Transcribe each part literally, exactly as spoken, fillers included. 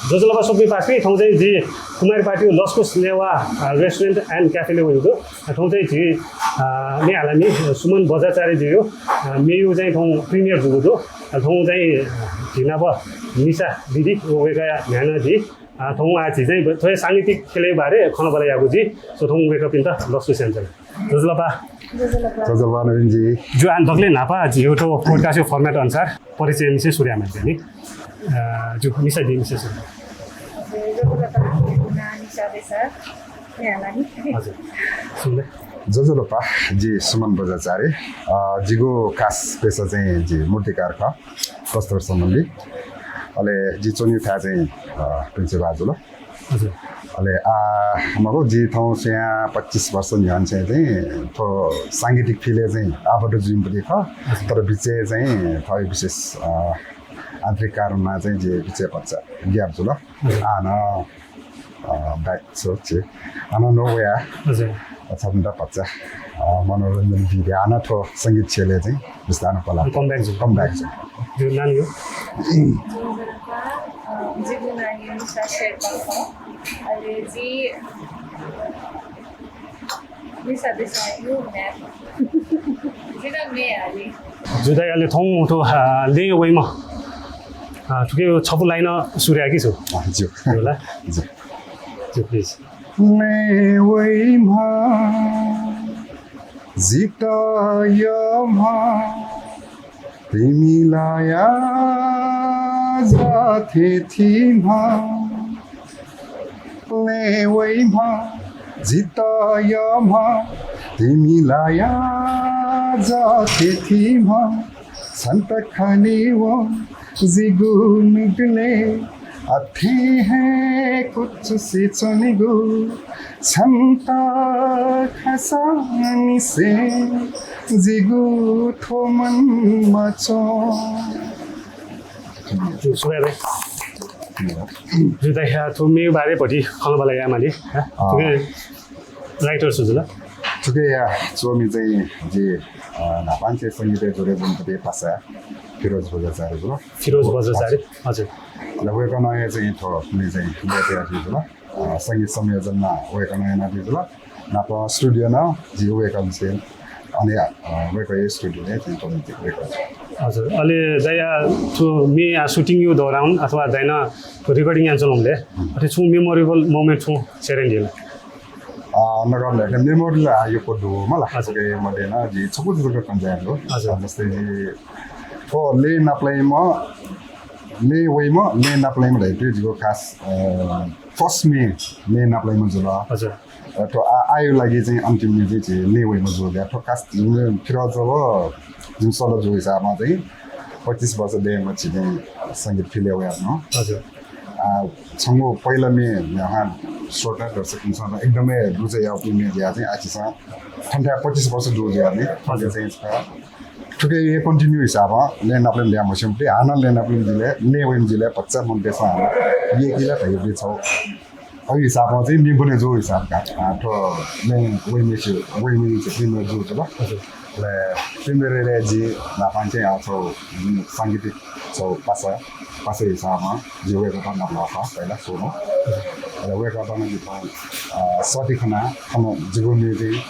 ज्वजलपा स्वकुमि पासापिं, थौं चाहिँ जि कुमारी पार्टी लसकुस नेवाः, अ, restaurant and cafe-लय् वयागु दु। अ, थौं चाहिँ झी, अ, म्ये हालामि सुमन बज्राचार्यजुया, अ, म्येया चाहिँ थौं premiere जूगु दु। अ, थौं चाहिँ, अ, झी नाप निशा दिदी व वय्कःया न्ह्याःने झी, अ, थौं आः झी चाहिँ थ्व सांगीतिक ख्यलय् बारे खँल्हाबल्हा यायेगु जुइ। So थौं वय्कःपिन्त लसकुस यानाच्वना। ज्वजलपा। ज्वजलपा। ज्वजलपा नवीनजी। ज्यू, आः दकलय् न्हापां झीगु थ्व podcast-या format अनुसार परिचय निसें सुरु यायेमाः नि। अ, ज्यू, निशा दी, निसें सुरु। हजुर, ज्वजलपा, जिगु नां निशा बेसार, म्ये हालामि। हजुर, सुनां? ज्वजलपा, जि सुमन बज्राचार्य। अ, जिगु खास पेसा चाहिँ जि मूर्तिकार खः, कस्तर सम्बन्धी। अले जि च्वनीगु थाय् चाहिँ, अ, प्रिन्सेप जुल। हजुर। अले आः मखु, जि थौं स्वयां पच्चिस वर्ष न्ह्यःने चाहिँ, चाहिँ थ्व सांगीतिक field-य् चाहिँ आबद्ध जुइम्ह पति खः। हजुर। तर बिचय् चाहिँ थःगु विशेष, अ, आन्तरिक कारणं चाहिँ जि बिचय् भचा gap जुल। हजुर। आः नं, अ, back छु छि। हानं नं वया। हजुर। अ, छन्त भचा, अ, मनोरञ्जन बियाः हानं थ्व संगीत ख्यलय् चाहिँ बिस्तारं पला। Come back जुल। Come back जुल। ज्यू, नानी हो। ज्वजलपा, अ, जिगु नां निशा शेर्पा खः। अले जि निशा बेसारया म्ये। जि नं म्ये हाले। ज्यू दाइ, अले थौं थ्व, अ, लँय् वइम्ह, अ, थुकी छपु line सुरु याये कि छु? अ, ज्यू। ज्यू ला? ज्यू। ज्यू, please। लँय् वइम्ह, जितः यःम्ह, तिमिलाया जथे थिम्ह। लँय् वइम्ह, जितः यःम्ह, तिमिलाया जथे थिम्ह। छन्त खनेवं जिगु नुगलय् अथे हे कुचुसे च्वनेगु, छन्त खंसां निसें जिगु थ्व मन मच्वं। सुभाय् दाइ। ज्यू दाइ, थ्व म्येया बारे भति खँल्हाबल्हा यायेमाली, हँ? अँ। थुकी writer सु जुल? थुकिया च्वमि चाहिँ जि, अ, न्हापांनिसें संगीतय् जोडे जुइम्ह पति पासा फिरोज बज्राचार्य जुल। फिरोज बज्राचार्य, हजुर। अले वय्कलं हे चाहिँ थ्व म्ये चाहिँ लय् तयार जुल। अ, संगीत संयोजन नं वय्कलं यानादी जुल। नाप studio नं जि वय्कःनिसें अन, अ, वय्कःया studio-य् चाहिँ थ्व म्ये record जुल। हजुर। अले दाइ, थ्व म्ये shooting-या दौरान अथवा दाइनं recording यानाच्वंबलय्, हम्म। अथे छुं memorable moment छुं share यानादिल? अ, नकतिनि memorable यक्व दु मला। हजुर। थुकिया मध्ये नं जि छकू जक कने ज्यू। हजुर। जस्तै जि थ्व लँय् नापलाइम्ह, लँय् वइम्ह, लँय् नापलाइम्ह धइगु जिगु खास, अ, first म्ये, लँय् नापलाइम्ह जुल। हजुर। अ, थ्व आ-, आःया लागि चाहिँ अन्तिम म्ये चाहिँ जि लँय् वइम्ह जुल। थ्व खास जिमि फिरोज जब जिमि सल जूगु हिसाबं चाहिँ पच्चिस वर्ष लँय् मछि चाहिँ संगीत field-य् वयाच्वना। हजुर। आ, छंगु पहिला म्ये न्ह्याः श्रोता दर्शकपिन्सं एकदमै रुचाः याःगु म्ये जुयाः चाहिँ आः झीसं थन थ्व पच्चिस वर्ष दु जुयाः नि थन चाहिँ थुकिया continue हिसाबं लँय् नापलाइम्ह जुयाः मछिम्ह पति, हानं लँय् नापलाइम्ह जुल, लँय् वइम्ह जुल, भचा मनूतय्सं हानं यय्की ला धइगु छगू अ हिसाबं चाहिँ म्ये ब्वने जूगु हिसाबं का। आ, थ्व लँय् वइम्ह, वइम्ह चाहिँ premiere जूगु जुल। हजुर। अले premiere-य् जि न्हापांनिसें आ छगू सांगीतिक छगू पासा, पासा हिसाबं जि वय्कःयात नापलाः पहिला सुरुं। अले वय्कःयात नं जि थौं, अ, सःति खनाः थन जिगु म्ये चाहिँ,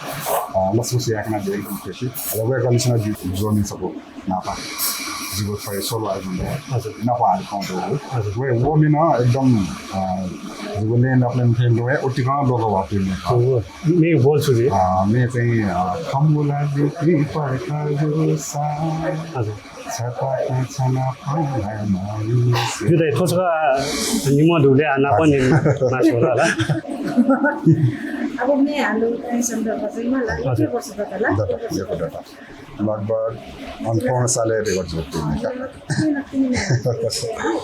अ, लसकुस याये खनाः जि एकदम खुसी। अले वय्कःलिसे नं जि ज्वःमि छकू न्हापा जिगु थ्व solo album दु। हजुर। नापं हाले खंगु दु। हजुर। व, व म्ये नं एकदम, अ, जिगु लँय् नापलाइम्ह थें ल्वःमि, उतिकं लोकप्रिय म्ये खः। व म्ये बोल छु जुइ? अ, म्ये चाहिँ, अ, खमुला जुति पाखा जुसा। हजुर। छताका छनापं धायेमाली। ज्यू दाइ, थ्व छकः निम्ह दुबलय् आ नापं हजुर। निम्ह मास्ति होला। अब म्ये हालु चाहिँ सन्दर्भ चाहिँ मला, हजुर। यक्व वर्ष दत ला? दत, यक्व दत। लगभग अन्ठाउन्न सालय् record जुल।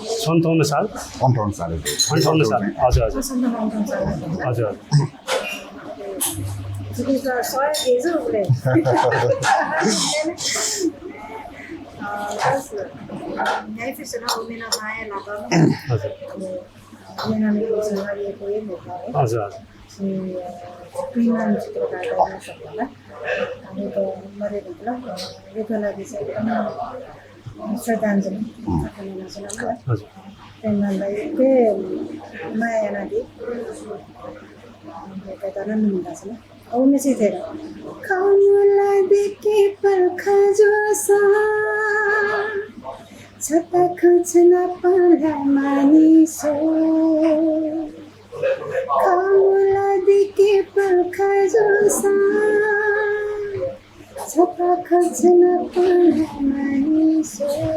सन्ताउन्न साल? अन्ठाउन्न सालय्। अन्ठाउन्न साल, हजुर, हजुर। सन्ताउन्न, अन्ठाउन्न साल। हजुर। जिगु त सय गेजु उबले। अ, बस, न्याय फिसना उमेना माया लागम। हजुर। उमेना में कुछ ना ये कोई मौका है। हजुर, हजुर। श्री, अ, प्रेमानन्द चित्रकारलाई सबैलाई। हामी त मरे मतलब, अ, यो लागि चाहिँ एकदम, अ, श्रद्धाञ्जली। हजुर। प्रेमलाललाई के माया यानादी। बेटा ना मिंगा छ ना। अब मैं सीधे रहा। खमुला देखे पलख जोसा, छता खचना पाला मानिसो। खमुला देखे पलख जोसा, छता खचना पाला मानिसो।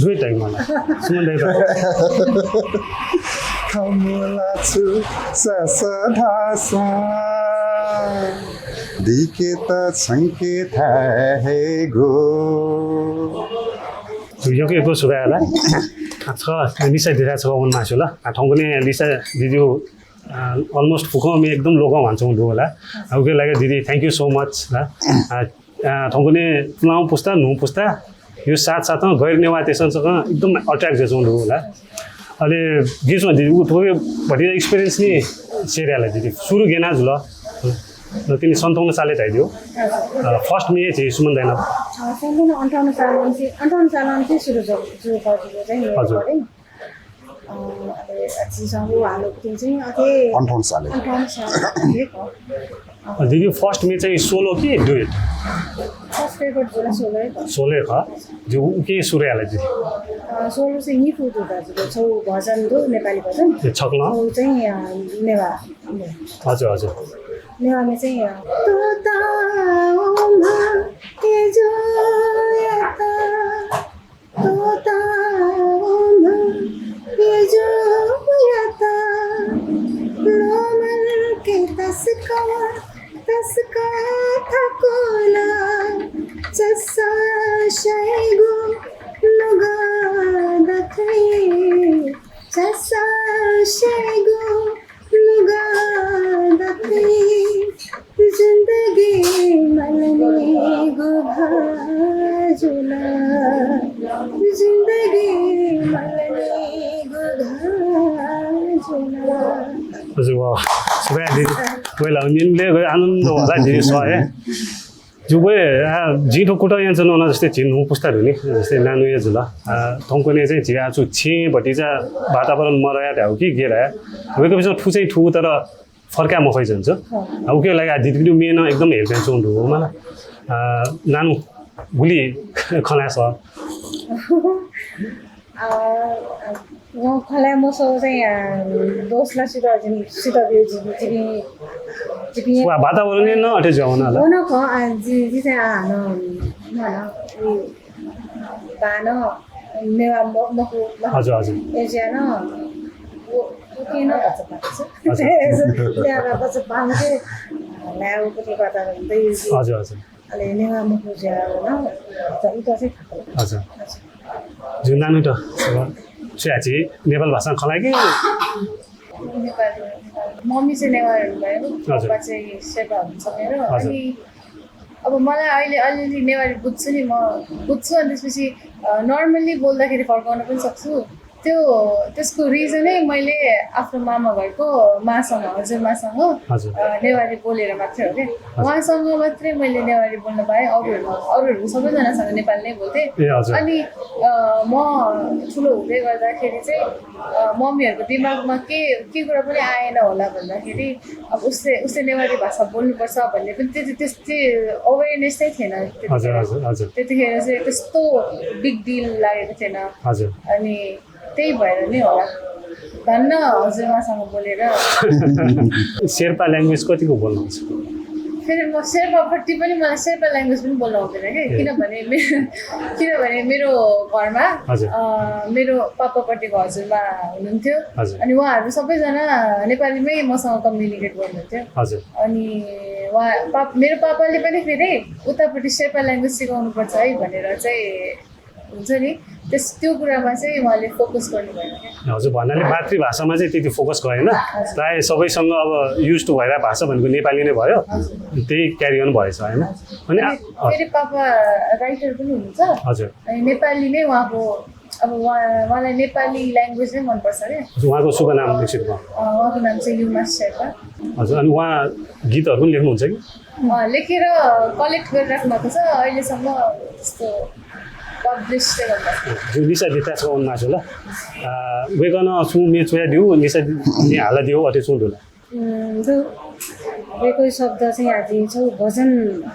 दुवै time मला। सुमन दाइ त। खमुला छु सस धासा, दिके त छंके थाय् हे गो। यक्व यक्व सुभाय् ला। आ, छ लिसा दिदा छ वन मास्यु ला। आ, थौंकन्हय् लिसा दिदीगु आ, almost फुक्कं म्ये एकदम लोकं ह्वानाच्वंगु दु ला। आ, उकिया लागि दिदी, thank you so much ला। आ, आ, थौंकन्हय् पुलांगु पुस्ता, न्हूगु पुस्ता, यो साथ साथं गैर नेवाःतय्सं सकं एकदम attract जुयाच्वंगु दु ला। अले जिं स्वये दिदी, उ थ्व भतिचा experience नि share याये ला दिदी। सुरु गय् याना जुल? तिनि सन्ताउन्न सालय् धयादियो। अ, first म्ये चाहिँ सुमन दाइ नाप। अ, सन्ताउन्न अन्ठाउन्न सालंनिसें, अन्ठाउन्न सालंनिसें सुरु जु-, जु-, जु-, चाहिँ हजुर। अ, अले झीसं उ हालंनिसें चाहिँ अथे अन्ठाउन्न सालय्। अन्ठाउन्न सालय् खः। अ, दिदी, first म्ये चाहिँ solo कि duet? First record जुल solo खः। Solo खः। जो उकिं सुरु याये ला दिदी। अ, solo चाहिँ नि फु दु दाजु, छौ भजन दु, नेपाली भजन। ए, छक्ल। छौ चाहिँ, अ, नेवाः। हजुर, हजुर। नेवाःमा चाहिँ, अ, तोता ओमा तेजो याता। तोता ओमा तेजो याता, लोमल के तसका, तसका थकोला, चसा शैगो लुगा दथै, चसा शैगो लुगा दथै, जिन्दगी मलनेगु भाजुला, जिन्दगी मलनेगु भाजुला। हजुर, वाह। सुभाय् दिदी। पहिला निम्ले गयो आनन्द होला दिदी सह हे। जु गयो, आ, जिं थ्व कुतः यानाच्वना नं जस्तै झी न्हूगु पुस्ता दु नि, जस्तै नानु हे जुल। आ, थौंकन्हय् चाहिँ झी आः छु छेँ भतिचा वातावरण मदया धायेगु कि गय् धाये। वय्कःपिन्सं थुगु चाहिँ थुगु तर फरकाये मफइ जुल। अँ। आ, उकिया लागि आ, दिदीपिनिगु म्ये नं एकदम help यानाच्वंगु दु मला। आ, नानु गुलि खँ ल्हाये सः? अ, अ, वं खँ ल्हाये मसःगु चाहिँ, अ, दोष ला सुइत, जिं सुइत ब्यू, जि-, जिपिं, जिपिं वा, वातावरण नं अथे जुयावन ला। व नं खः, अ, जि, जि चाहिँ, अ, हानं, हानं, उ, बानं नेवाः म-, मखु, मखु। हजुर, हजुर। ए, ज्या नं, व, व के नं भचा पाउँछ। हजुर। नेवाः भचा पाउँछ, ल्याउ कुतु कता दइ। हजुर, हजुर। अले नेवाः मखु ज्या नं, त उता चाहिँ थाकल। हजुर। हजुर। जु नानु त, अब, छु याये झी नेपाल भाषां खँ ल्हाये कि? नेपाल, नेपाल। मम्मी चाहिँ नेवार हुनुभयो, हजुर। पप्पा चाहिँ शेर्पा हुनुहुन्छ मेरो। हजुर। अनि अब मलाई अहिले अलिअलि नेवारी बुझ्छु नि, म बुझ्छु। अनि त्यसपछि, अ, normally बोल्दाखेरि फर्काउन पनि सक्छु। त्यो, त्यसको reason नै मैले आफ्नो मामा घरको मासँग, हजुरमासँग, हजुर। अ, नेवारी बोलेर मात्रै हो क्या। हजुर। उहाँसँग मात्रै मैले नेवारी बोल्न पाएँ। अरूहरू, अरूहरू सबैजनासँग नेपाली नै बोल्थेँ। ए, हजुर। अनि, अ, म ठुलो हुँदै गर्दाखेरि चाहिँ, अ, मम्मीहरूको दिमागमा के, के कुरा पनि आएन होला भन्दाखेरि, अब उसले, उसले नेवारी भाषा बोल्नुपर्छ भन्ने पनि त्यति, त्यति awareness नै थिएन त्यतिखेर। हजुर, हजुर, हजुर। त्यतिखेर चाहिँ त्यस्तो big deal लागेको थिएन। हजुर। अनि त्यही भएर नै होला, धन्न हजुरमासँग बोलेर। शेर्पा language कतिको बोल्नुहुन्छ? फेरि म शेर्पापट्टि पनि, मलाई शेर्पा language पनि बोल्न आउँदैन कि, ए। किनभने मे-, किनभने मेरो घरमा, हजुर। अ, मेरो पापापट्टिको हजुरमा हुनुहुन्थ्यो। हजुर। अनि उहाँहरू सबैजना नेपालीमै मसँग communicate गर्नुहुन्थ्यो। हजुर। अनि उहाँ, पाप-, मेरो पापाले पनि फेरि उतापट्टि शेर्पा language सिकाउनुपर्छ है भनेर चाहिँ हुन्छ नि, त्यस-, त्यो कुरामा चाहिँ उहाँले focus गर्नुभएन क्या। हजुर, भन्नाले मातृभाषामा चाहिँ त्यति focus गरेन। हजुर। प्रायः सबैसँग अब used भइरहेको भाषा भनेको नेपाली नै भयो। हजुर। त्यही carry on भएछ, होइन? अनि अनि आ-, फेरि पापा writer पनि हुनुहुन्छ। हजुर। अनि नेपाली नै उहाँको, अब उहाँ, उहाँलाई नेपाली language नै मनपर्छ क्या। हजुर, उहाँको शुभ नाम एकचोटि भन। अँ, उहाँको नाम चाहिँ युमास शेर्पा। हजुर, अनि उहाँ गीतहरू पनि लेख्नुहुन्छ कि? अँ, लेखेर collect गरिराख्नु भएको छ अहिलेसम्म। त्यस्तो पब्लिस चाहिँ गर्नु। जो निशा देशा छकः वनेमाः जुल। अ, वय्कलं छुं म्ये च्वयादिउ, निशा म्ये हालादिउ अथे छुं दु ला? उम्, दु। वय्कःया शब्द चाहिँ आः जिं छगू भजन, अ,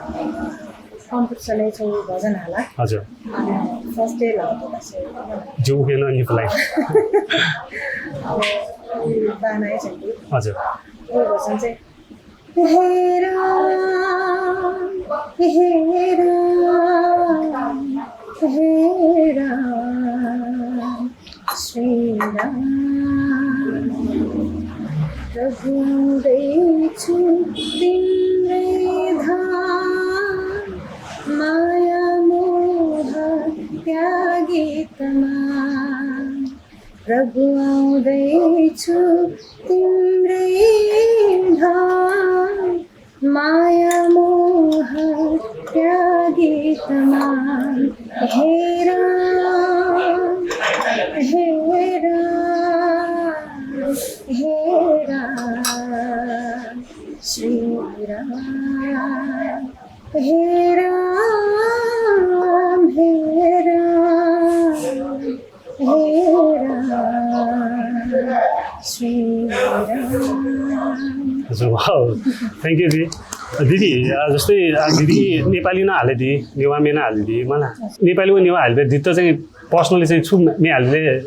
कम्पिटिसनय् छगू भजन हाला। हजुर। अ, फर्स्ट डे ला। जो उखें नं निपु लाइ। अ, बानाय् चाहिँ। हजुर। व भजन चाहिँ हे राम, हे राम, हे राम, श्री राम। प्रभु आउँदैछु तिम्रै धाम, माया मोह त्यागी तमाम। प्रभु आउँदैछु तिम्रै धाम, माया मोह त्यागी तमाम। हे राम, हे राम, हे राम, श्री राम। हे राम, हे राम, हे राम, श्री राम। हजुर, wow। Thank you, दिदी। दिदी, अ, जस्तै, अ, दिदी नेपाली नं हालादिइ, नेवाः म्ये नं हालादिइ, मला। नेपाली व नेवाः हालेबलय् दिदीत चाहिँ personally चाहिँ छु म्ये हालेबलय्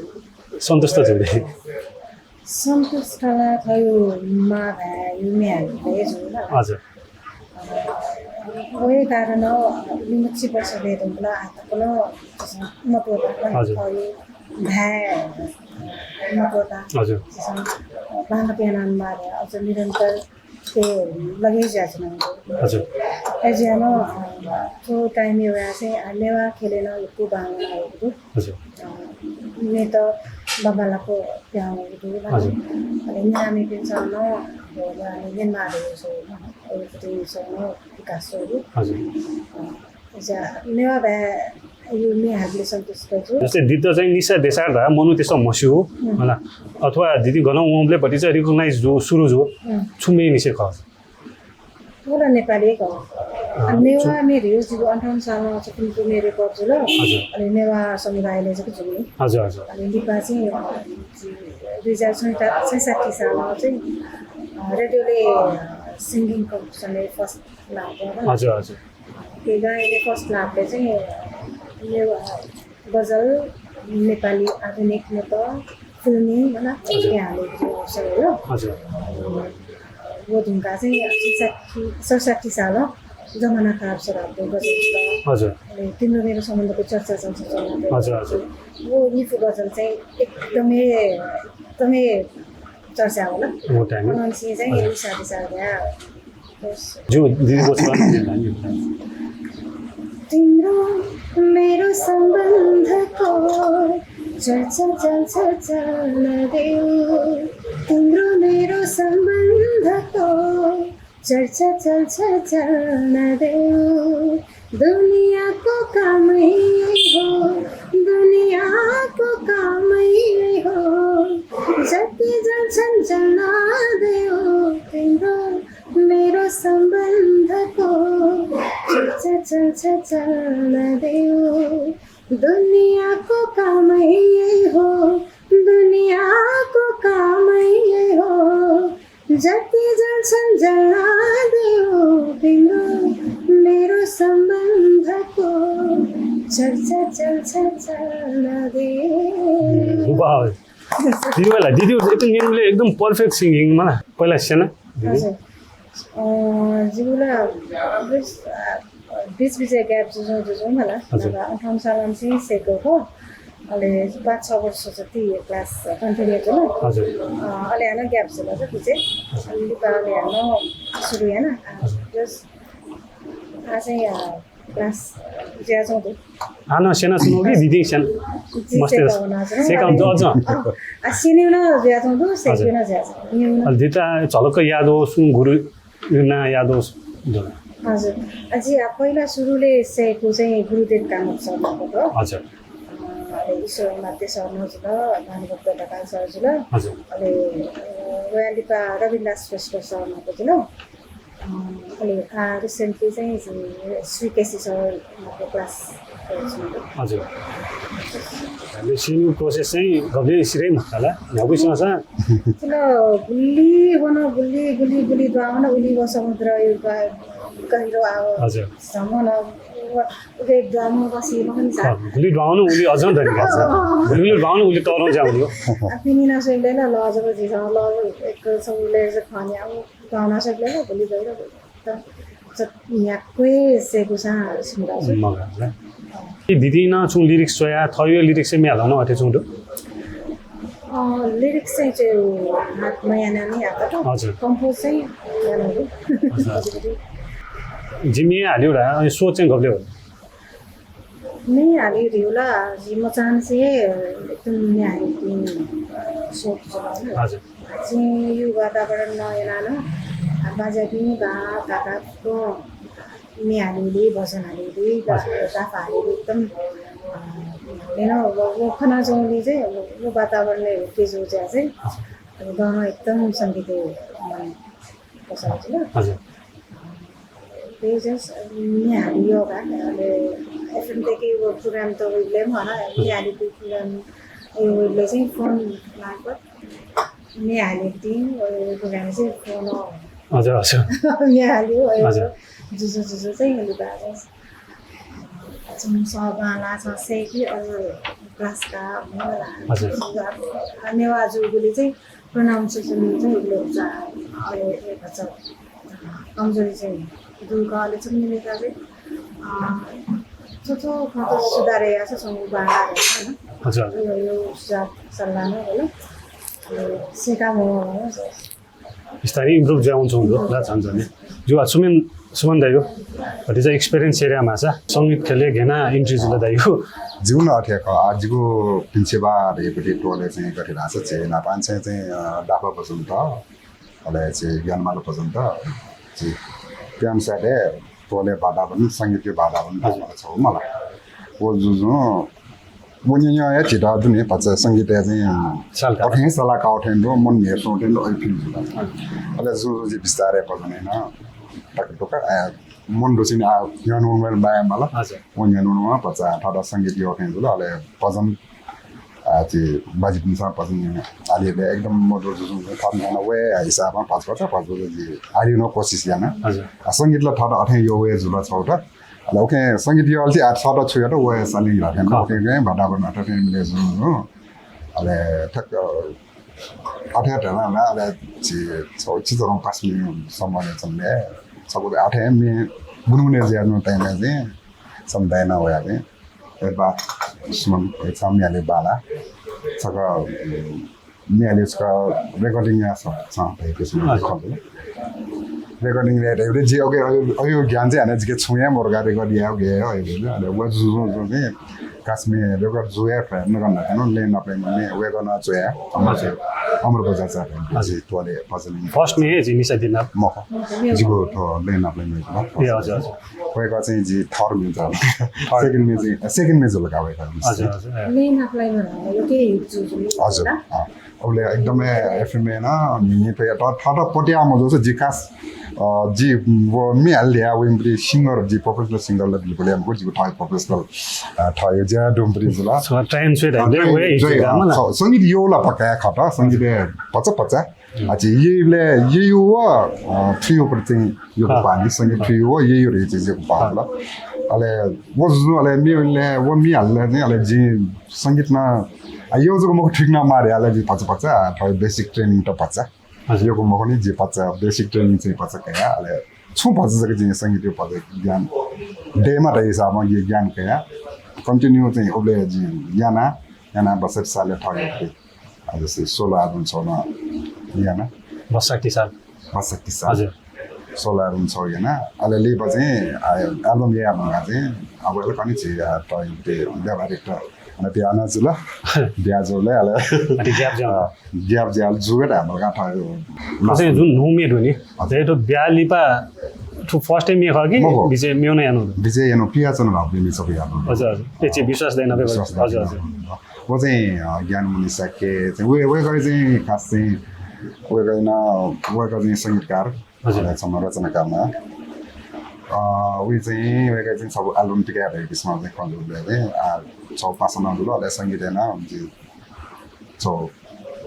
सन्तुष्ट जू दिदी? सन्तुष्ट ला थःगु मां भाय्‌या म्ये हालेबलय् जू ला। हजुर। व हे कारण, अ, निम्ह छि वर्ष दयेधुंकल, आः तक नं, अ, मतवता, हजुर। अ, भाय् मतवता। हजुर। अ, बांलाक यानाः मां भाय् अझ निरन्तर ते लगे जुयाच्वनागु। हजुर। अय्‌जुयाः नं, अ, थ्व time-य् वयाः चाहिँ, अ, नेवाः ख्यलय् नं यक्व बांलानागु दु। हजुर। अ, म्येत बांबांलाक पिहां वःगु दु। हजुर। अले न्याम्हेपिन्सं नं, अ, न्यनेमाः धइगु, अ, अग्रगतिसं नं विकास वःगु। हजुर। अ, अय्‌जुयाः नेवाः भाय्‌या म्ये हालेबलय् सन्तुष्ट जू। जस्तै दिदीत चाहिँ निशा देशा धाः मनूतय्‌सं म्हस्यू, हम्म। होला। अथवा दिदी गनं वंबलय् भतिचा recognize जू, सुरु जू, हम्म। छु म्ये निसें खः? व ला नेपाली खः। अँ, आ, नेवाः छु- म्ये धइगु जिगु अन्ठाउन्न सालं चाहिँ कुन्हु कुन्हु म्ये record जुल। हजुर। अले नेवाः समुदायलय् चाहिँ जू नि। हजुर, हजुर। अले लिपा चाहिँ, अ, दुई हजार सैंता-, सैंसठ्ठी सालं चाहिँ, अ, रेडियोलय्, अ, singing competition-य् first लाःगु। हजुर, हजुर। थ्व गायनय् first लाःबलय् चाहिँ, अ, नेवाः गजल, नेपाली आधुनिक नृत्य, फिल्मी, मला, हजुर। त्यहाँ हालेको थियो अवसर हो। हजुर। व धुंकाः चाहिँ सैंसठ्ठी, सैंसठ्ठी सालं जमाना खराब सराब गजल। हजुर। अनि तिम्रो मेरो सम्बन्धको चर्चा चल्छ चल्न। हजुर, हजुर। व निपु गजल चाहिँ एकदमै, एकदमै चर्चा होला। व time-य्। अनंलि चाहिँ हजुर। निशा देशा धाः। ज्यू, दिदीको छ। तिम्रो मेरो सम्बन्धको चर्चा चल्छ चल्न देऊ। तिम्रो मेरो सम्बन्धको चर्चा चल्छ चल्न देऊ। दुनियाँको कामै हो, दुनियाँको कामै हो, जति जल्छन् जल्न देऊ। तिम्रो मेरो सम्बन्धको चर्चा चल्छ चल्न देऊ। दुनियाँको कामै हो, दुनियाँको कामै हो, जति जल्छन् जल्न देऊ। तिम्रो मेरो सम्बन्धको चर्चा चल्छ चल्न देऊ। वाह। दिदी, पहिला दिदी एकदम न्यनेबलय् एकदम perfect singing मला। पहिला स्यना दिदी। हजुर। अ, जिगु ला बिच, अ, बिच बिचय् gap जुजुं जुजुं मला। हजुर। नभए अन्ठाउन्न सालंनिसें सय्‌कू खः। अले पाँच छ वर्ष जति class continue जुल। हजुर। अ, अले हानं gap जुल बिचय्। हजुर। अले लिपा अले हानं सुरु याना। हजुर। Just आः चाहिँ, अ, class जुयाच्वंगु दु। हानं स्यनाच्वंगु कि दिदिं स्यन-, जिं मस्त सय्‌का वनाच्वना। सय्‌का वनाच्वना। अझ। अ, आ, स्यनीगु नं जुयाच्वंगु दु, हजुर। सय्‌कीगु नं जुयाच्वंगु दु। अले दिदीत झलक्क याद दु, सुं गुरु ना याद दु दु। हजुर। अ, जि, आ, पहिला सुरुले सय्‌कू चाहिँ गुरुदेव कामत सर नाप दु। हजुर। अ, अले ईश्वर मात्य सर नं जुल, भानुभक्त ढकाल सर जुल। हजुर। अले, अ, वया लिपा रविन्द्र दास श्रेष्ठ सर नाप जुल। अँ, अनि, आ, recently चाहिँ श्री केसी सरको class गर्छु। हजुर। हामीले सिनु process चाहिँ गबलें सिधै मखुत ला, न्ह्यागु सिमा सा। चलो, गुलि वन, गुलि, गुलि, गुलि द्वावन, उलि व समुद्र, यो ग-, गहिरो आव। हजुर। भ्रमण, व, उके द्वावन बसी, मखुत सा। अँ, गुलि द्वावन, उलि अझ धनी का। हजुर। गुलि, गुलि द्वावन, उलि तःधं ज्या हुने हो। आ, पिनिना स्वइबलय् ला लज व झीसं लज एक सौ ले ज खने, अब गाउन सक्ले हो, भोलि गएर त न्याक्वे सेगुसा सुन्दा छु। मगाला। ए, दिदीं छुं lyrics स्वया, थःयो lyrics चाहिँ म्ये हालां अथे छुं दु? अँ, lyrics चाहिँ चाहिँ हात मयाना नि हात त। हजुर। Compose चाहिँ याना दु। हजुर। जिमि हालिउ रा, अनि स्वर चाहिँ गबले हो। म्ये हालिउ ला, जि मचान से एकदम म्ये हालिउ सोच। हजुर। चाहिँ यो वातावरण नयाना न, आ, बाज्यापिं बा, काकाको म्ये हालिउ, भजन हालिउ, गा-, हजुर। गाफा हालिउ, एकदम, अ, लेन, वो, वो खना जौली चाहिँ, वो, वो वातावरण ले के जो चाहिँ, हजुर। अब गाना एकदम संगीत मन पसंद छ। हजुर। पेजेस म्ये हालिउ का, अले एफएम तक वो program त वेबले मला, म्ये हालिउ program ए वेबले चाहिँ phone मार्फत म्ये हालिउ, वो program चाहिँ phone हो। हजुर, हजुर। म्ये हालिउ, हजुर। जुजु, जुजु चाहिँ हालिउ बाजस। छुं सः बांला, छुं सेकि, अ, class का, मला। हजुर। आ, नेवाः जूगुली चाहिँ pronunciation चाहिँ उब्ले उचा, अ, ए, भचा, अ, कमजोरी चाहिँ दूर का, अले छुं मिले का चाहिँ, अ, छुं छुं खँ त सुधार याये, छुं छुं बांला, हैन? हजुर। यो, यो सुझाव सल्लाह नै होला। अ, सेका म, बिस्तारै improve जुयावंच्वंगु दु ला झन् झन्। जु आ सुमन, सुमन दाइयो, भतिचा experience share यायेमाःसा, संगीत ख्यलय् गय् याना entry जुल दाइयो? जिगु नं अथे खः। आ, जिगु प्रिन्सिपा धइगु टोलय् चाहिँ गथे धाःसा झी नापं चाहिँ, चाहिँ, अ, डाफा भजन त, अले चाहिँ ज्ञानमाला भजन त, चाहिँ प्याम साइडय् टोलय् वातावरण, संगीतया वातावरण, हजुर। डाफा छ मला। वो जुजुं व न्यँ न्यँ हे झीत दुने भचा संगीतय् चाहिँ सल्लाह। अथें सल्लाह काःगु थें दु, मन न्ह्यसुं थें दु, अय् feel जुल। अले जुं जुं जि बिस्तारय् भजन याना, टक टक, आ, मन दुसिन आ, न्ह्यःने वनेबलय् बाय् माल। हजुर। व न्ह्यःने वनेबलय् भचा थःत संगीत यः थें जुल, अले भजन, आ, झी बाजिपिन्सं भजन हालिबलय् एकदम मधुर जुजुं थःत न्ह्यःने वये हिसाबं भचा भचा भचा भचा जि हालिउ नं कोसिस याना। हजुर। आ, संगीत ला थःत अथें यः वये जुल छगू त। अले उकिं संगीत यःगु ला आ, थःत छु यात व सालिं ला थें, खः। उकिं वातावरण अथे थें मिले जुल। अले ठ्याक्क अथे थें ला, अले झी छगू चिजं पास मिलिङ सम्बन्ध चले। छगू अथे म्ये गुनगुने जुयाच्वंगु time-य् चाहिँ समुदाय नं वया चाहिँ। ए बा, सुमन, ए छं म्ये हाले बांला। छकः, उम्, म्ये हाले छकः recording याये छं, छं धइगु सुमन। हजुर। खः। Recording याये धइगु जि अगे अयो, अयो ज्ञान चाहिँ हानं जिके छुं हे मरु का, record याये गय् हे अयो, अले व जुजुं चाहिँ खास म्ये record जुया प्रयत्न याना थें नं लँय् नापलाइम्ह म्ये वय्कलं च्वया, अमर, हजुर। अमर बज्राचार्य। हजुर। जि टोलय् भजन। First म्ये हे जि निसा दिना। मखु। जिगु थ्व लँय् नापलाइम्ह जुल। ए, हजुर, हजुर। वय्कः चाहिँ जि third म्ये जुल। Third। Second म्ये चाहिँ, second म्ये जुल का वय्कः। हजुर, हजुर, ए। लँय् नापलाइम्ह धाःसा यो के hit जुल, हजुर, जुल? अँ। अबलय् एकदमै एफएमय् नं न्हिं फया त थःत पत्याः मजूसा जि खास, अ, जि व म्ये हाले ल्ह्या वइम्ह सिंगर, जि professional सिंगर ला बिल्कुल हे मखु, जिगु थः professional, अ, थः ज्या दुम्ह जुल। अ, time स्वेत, अ, time, वय् time, जुल, अ, मला। स-, संगीत यः ला पक्का खः त, संगीत भचा भचा। अ, झी यइबलय् यइगु व, अ, थुइगु प्रति चाहिँ यक्व पाः नि, संगीत थुइगु व यइगु धइगु चाहिँ यक्व पाः ला। अले व जुजुं अले म्ये हाले, व म्ये हाले चाहिँ अले जि संगीत नं, अ, यः जक मखु, ठीक नं माः धया ला जि भचा भचा, अ, थः basic training त भचा। हजुर। यक्व मखु नि, जि भचा basic training चाहिँ भचा कया, अले छुं भचा जक जिं संगीतया भचा ज्ञान दयेमाः धइगु हिसाबं जि ज्ञान कया, continue चाहिँ उबलय् जि याना, याना बसठी सालय् थः, अ, जस्तै solo album छगू नं याना। बसठी साल। बसठी साल। हजुर। Solo album छगू याना, अले लिपा चाहिँ, अ, album याये धुंकाः चाहिँ, अब अले कन्हय् झी, अ, त, व्यावहारिक त, अले ब्याहा नं जुल। ब्याहा जुल, अले अले gap जुल। अ, gap जुल, जुगत धायेमाल का थः। अझ जुन न्हू म्ये दु नि, हजुर। अझ थ्व ब्याहा लिपा थ्व first म्ये खः कि मखु। बिचय् मेगु नं यानागु दु? बिचय् यानागु पियाच्वना भाःपिं म्ये छगू यानागु दु। हजुर, हजुर। ए, छि विश्वास दाइ नाप हे विश्वास दाइ। हजुर, हजुर। व चाहिँ, अ, ज्ञानमणि शाक्य चाहिँ, वय्-, वय्कः चाहिँ खास चाहिँ, वय्कः नं, वय्कः चाहिँ संगीतकार। हजुर। अले छम्ह रचनाकार नं। अ, उइ चाहिँ वय्‌कः चाहिँ छगू album तिकाये धइगु किसिमं चाहिँ खँ जुल चाहिँ, आ, छगू पासानं जुल, अले संगीत यानाः उइ चाहिँ छगू,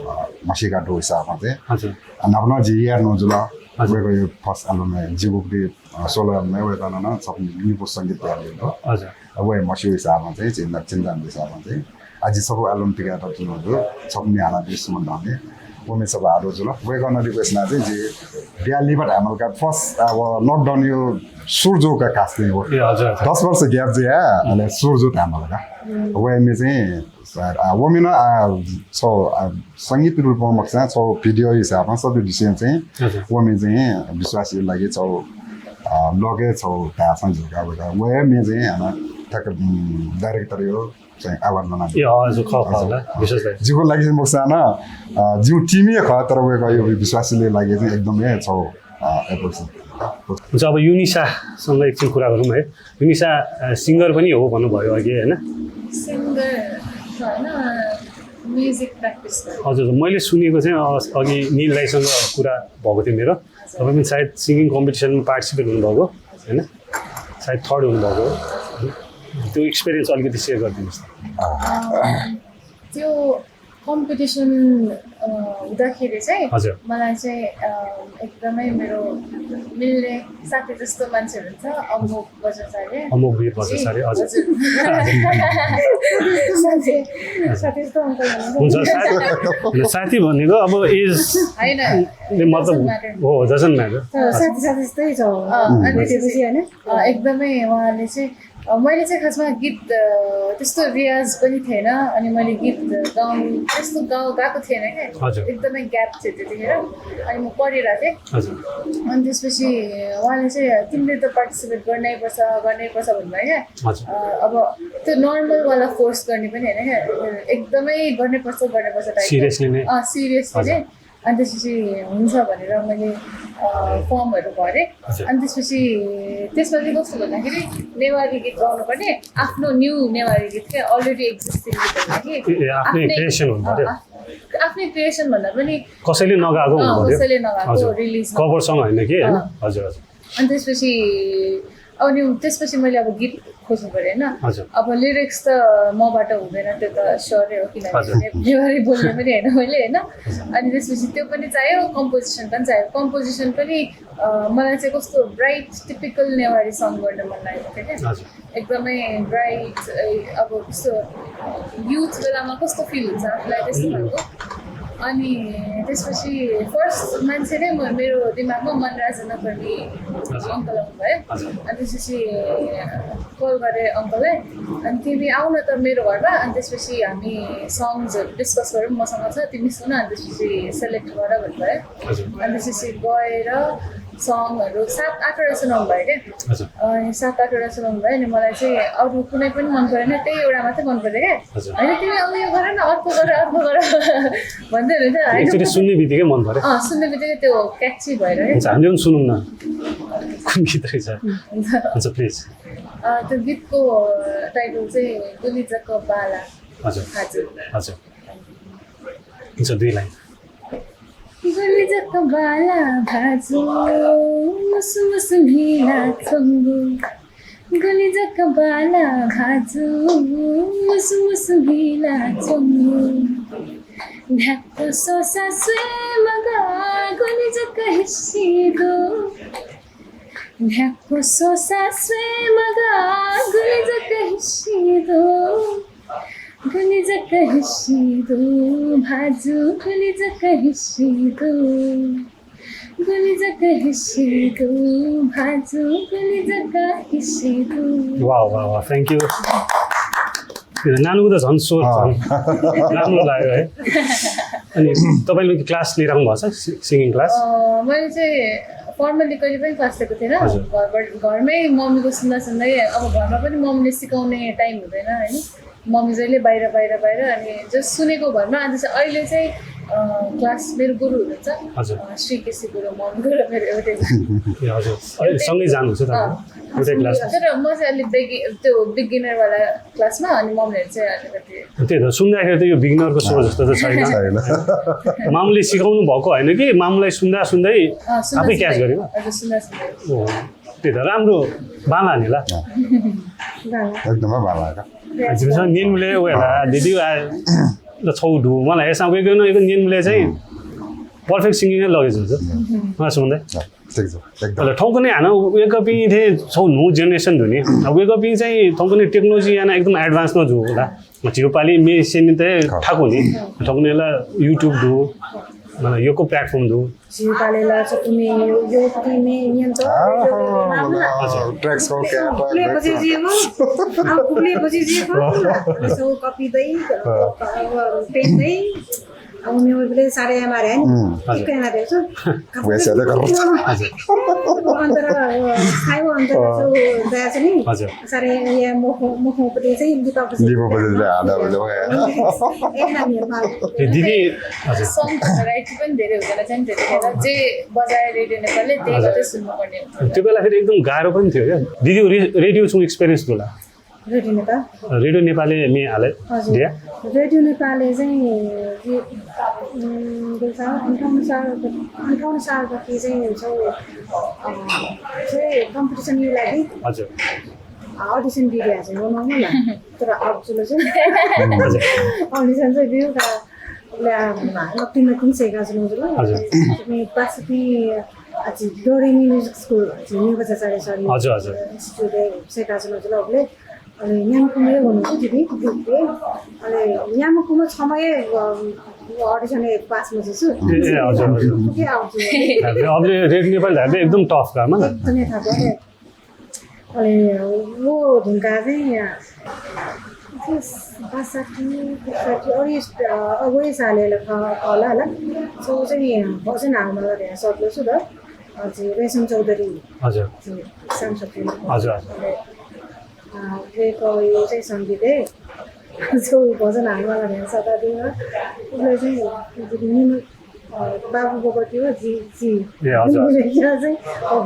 अ, म्हसीका दु हिसाबं चाहिँ। हजुर। आ, न्हापा नं जि याये नं जुल। हजुर। वय्‌कःया first album हे जिगु, अ, solo album हे वय्‌कलं नं छगू निपु संगीत तयार यानादिल। हजुर। अब वय् म्हस्यू हिसाबं चाहिँ, चिन्ता, चिन्ता हिसाबं चाहिँ। आ, जि छगू album तिकायेत जुल, छगू म्ये हालादिसँ धकाः। व म्ये छगू हालादिल। वय्‌कलं request यानाः चाहिँ जि बिहालिबा धायेमाल का first, आ, व lockdown या सुरु जूगु का खास चाहिँ व। ए, हजुर, हजुर। दस वर्ष gap जुया, अले सुरु जूगु धायेमाल का। व म्ये चाहिँ, आ, व म्ये नं, आ, छगू, आ, संगीत रूपं मखुसां छगू video हिसाबं सबै विषय चाहिँ, हजुर। व म्ये चाहिँ विश्वासीया लागि छगू, आ, vlog हे छगू धाःसां जुल का वय्‌कः। व म्ये चाहिँ हानं ठ्याक्क, उम्, director या चाहिँ award नं। ए, हजुर, खः, खः हजुर। होला, विश्वास दाइ। जिगु लागि चाहिँ मखुसां नं, अ, जिगु team हे खः, तर वय्‌कःया विश्वासीया लागि चाहिँ एकदमै छगू, अ, appreciate। हुन्छ, अब युनिसासँग एकछिन कुरा गरौँ है। युनिसा, अ, singer पनि हो भन्नुभयो अघि, होइन? Singer त होइन, music practice गर्छु। हजुर, मैले सुनेको चाहिँ, अ, अघि निल दाइसँग कुरा भएको थियो मेरो। तपाईँ पनि सायद singing competition मा participate हुनुभएको, होइन? सायद third हुनुभएको, होइन? त्यो experience अलिकति share गरिदिनुहोस् न। अँ, त्यो competition, अ, हुँदाखेरि चाहिँ हजुर। मलाई चाहिँ, अ, एकदमै मेरो मिल्ने साथी जस्तो मान्छे हुनुहुन्छ, अमोघ बज्राचार्य। अमोघ वीर बज्राचार्य, हजुर। हजुर। साथी, साथी जस्तो uncle हुनुहुन्छ। हुन्छ, साथी, होइन, साथी भनेको अब age होइन, ले मतलब doesn't matter। हो, doesn't matter। तर साथी, साथी जस्तै छ। अँ, अनि भेटेपछि, होइन? अँ, एकदमै उहाँले चाहिँ, अ, मैले चाहिँ खासमा गीत, अ, त्यस्तो रियाज पनि थिएन, अनि मैले गीत गाउँ, त्यस्तो गाउँ गएको थिएन क्या। हजुर। एकदमै gap थियो त्यतिखेर, अनि म पढिरहेको थिएँ। हजुर। अनि त्यसपछि उहाँले चाहिँ, "तिमीले त participate गर्नै पर्छ, गर्नै पर्छ" भन्नुभयो क्या। हजुर। अ, अब त्यो normal वाला force गर्ने पनि होइन क्या, एकदमै गर्नै पर्छ, गर्नै पर्छ type को। Seriously नै? अँ, seriously हजुर। नै। अनि त्यसपछि हुन्छ भनेर मैले, अ, formहरू भरेँ। हजुर। अनि त्यसपछि त्यसमा चाहिँ कस्तो भन्दाखेरि नेवारी गीत गाउनुपर्ने, आफ्नो new नेवारी गीत क्या, already existing गीत होइन कि। ए, ए, आफ्नै आफ्नै creation हुनु पर्यो। अँ, आफ-, आफ्नै creation भन्दा पनि कसैले नगाएको अँ, हुनु पर्यो। कसैले नगाएको हजुर। Release मा। Cover song होइन कि, होइन? अँ। हजुर, हजुर। अनि त्यसपछि, अनि त्यसपछि मैले अब गीत खोज्नु पर्यो, होइन? हजुर। अब lyrics त मबाट हुँदैन, त्यो त sure हो, किनभने हजुर। ने-, नेवारी बोल्ने पनि होइन मैले, होइन? हजुर। अनि त्यसपछि त्यो पनि चाहियो, composition पनि चाहियो। Composition पनि, अ, मलाई चाहिँ कस्तो bright, typical नेवारी song गर्न मन लागेको थियो क्या। हजुर। एकदमै bright, ए, अब कस्तो, अ, youth बेलामा कस्तो feel हुन्छ आफूलाई, त्यस्तो खालको। अनि त्यसपछि first मान्छे नै म, मेरो दिमागमा मनराज नकर्मी हजुर। Uncle आउनुभयो। हजुर। अनि त्यसपछि call गरेँ uncle लाई, अनि तिमी आऊ न त मेरो घरमा, अनि त्यसपछि हामी songs हरू discuss गरौँ, मसँग छ, तिमी सुन, अनि त्यसपछि select गर भन्नुभयो। हजुर। अनि त्यसपछि गएर song हरू सात आठवटा सुनाउनु भयो क्या। हजुर। अनि सात आठवटा सुनाउनु भयो, अनि मलाई चाहिँ अरू कुनै पनि मन परेन, त्यही एउटा मात्रै मन पऱ्यो क्या। हजुर। होइन, तिमी अब यो गर न, अर्को गर, अर्को गर भन्दै हुनुहुन्छ, होइन? एकचोटि सुन्ने बित्तिकै मन पर्यो। अँ, सुन्ने बित्तिकै त्यो catchy भएर क्या। हुन्छ, हामीले पनि सुनौँ न। कुन गीत रहेछ? हुन्छ। हुन्छ, please। अँ, त्यो गीतको title चाहिँ गुलिजक बाला। हजुर। हजुर। हजुर। हुन्छ, दुई line। गुलिजक बाला भाजु, मुसु मुसु भिला चंगु। गुलिजक बाला भाजु, मुसु मुसु भिला चंगु। न्ह्याक्व स्वसा स्वये मगाः, गुलिजक हिस्सी दु। न्ह्याक्व स्वसा स्वये मगाः, गुलिजक हिस्सी दु। गुलिजक हिस्सी दु, भाजु, गुलिजक हिस्सी दु। गुलिजक हिस्सी दु, भाजु, गुलिजक हिस्सी दु। वाह, वाह, वाह, thank you। नानुको त झन् स्वर अँ। झन् राम्रो लाग्यो है। अनि तपाईँले class लिइराख्नु भएको छ, सि-, singing class? अँ, मैले चाहिँ formally कहिले पनि class लिएको थिएन। हजुर। घरबाट, घरमै मम्मीको सुन्दा सुन्दै, अब घरमा पनि मम्मीले सिकाउने time हुँदैन, होइन? मम्मी जहिले बाहिर, बाहिर, बाहिर, अनि just सुनेको भरमा, अनि चाहिँ अहिले चाहिँ, अँ, class मेरो गुरु हुनुहुन्छ, हजुर। अँ, श्री केसी गुरु, मम्मीको र मेरो एउटै गुरु। ए, हजुर। अहिले सँगै जानुहुन्छ तपाईँ? अँ। उतै क्लासमा। तर म चाहिँ अलिक बेगि त्यो बिगिनर वाला क्लासमा, अनि मम्मीहरू चाहिँ अलिकति। त्यही त, सुन्दाखेरि त यो बिगिनरको सो जस्तो त छैन। छैन। मामुली सिकाउनु भएको होइन कि मामुलाई सुन्दा सुन्दै अँ, सुन्दा आफै क्याच सुन्दै। गरेको। हजुर, सुन्दा सुन्दै। ओ, त्यही त, राम्रो बाला नि ल। एकदमै बाला का। जिमसँग निनले वेला दिदी आ ल छौ दु, मलाई यसमा वेगन एक निनले चाहिँ पर्फेक्ट सिंगिङ लगेछ। मलाई सुन्दै ठिक छ, एकदम। ल ठौकुने हाना वेकपिं थे छौ न्हू जेनेरेसन दुनि। वेकपिं चाहिँ ठौकुने टेक्नोलोजी याना एकदम एडभान्स न जु होला। झिउपाली मे सेनिते ठाकुनि ठौकुने ला YouTube दु, मतलब योको प्लेटफर्म दु। झिउपाली ला चाहिँ कुमे यो कुमे नियन्त्र ट्र्याक्स को क्या कुले बजे जिएको अब कुले बजे जिएको सो कपी दै पेन दै अब मे उबले सारे हमारे है हजुर। कहना दे सो वैसे तो कर अंतर साइव अंतर सो दया चाहिँ हजुर। सारे या मुख मुख उपले चाहिँ लिपा बजे लिपा बजे ले आधा बजे ए ना नेपाल ए दिदी हजुर। सङ राइट पनि धेरै हुँदैन चाहिँ त्यतिखेर जे बजाए रेडियो नेपालले त्यही मात्रै सुन्नुपर्ने हुन्छ। त्यो बेला फेरि एकदम गाह्रो पनि थियो क्या दिदी। रे- रेडियो छुङ एक्सपिरियन्स होला। रेडियो नेपाल रेडियो नेपालले मे हाले हजुर। दिया। रेडियो नेपालले चाहिँ के, उम्, के भन्छ, अन्ठाउन्न साल अन्ठाउन्न सालदेखि चाहिँ छौ अँ, चाहिँ कम्पिटिसनको लागि हजुर। अडिसन दिइदिया चाहिँ बनाउनु न तर अब चुलो चाहिँ हजुर। अडिसन चाहिँ बिउ का उसले नक्ति नक्ति सेका जुन जुल हजुर। अनि पासपी अझ डोरेमी म्युजिक स्कुल अझ निगजाचार्य सर हजुर, हजुर। इन्स्टिट्युट सेका जुन जुल उसले अनि न्यामकुमे हुनुहुन्छ दिदी ग्रुपले अनि न्यामकुमे छमय अडिसन पासमा छु ए हजुर, हजुर। के आउँछु अबले रेडियो नेपाल धाबे एकदम टफ काममा एकदमै थाहा भयो अनि वो ढुङ्गा चाहिँ बासठी त्रिसठी अढी अगै सालले होला होला सो चाहिँ भजन हाल्न धेरै सक्लो छु र हजुर रेशम चौधरी हजुर। सांसद हजुर, हजुर। रेको यो चाहिँ सङ्गीत है जो भजन हाल्न धेरै शताब्दीमा उसलाई चाहिँ निम बाबु बोगटी हो जी जी ए हजुर, हजुर। चाहिँ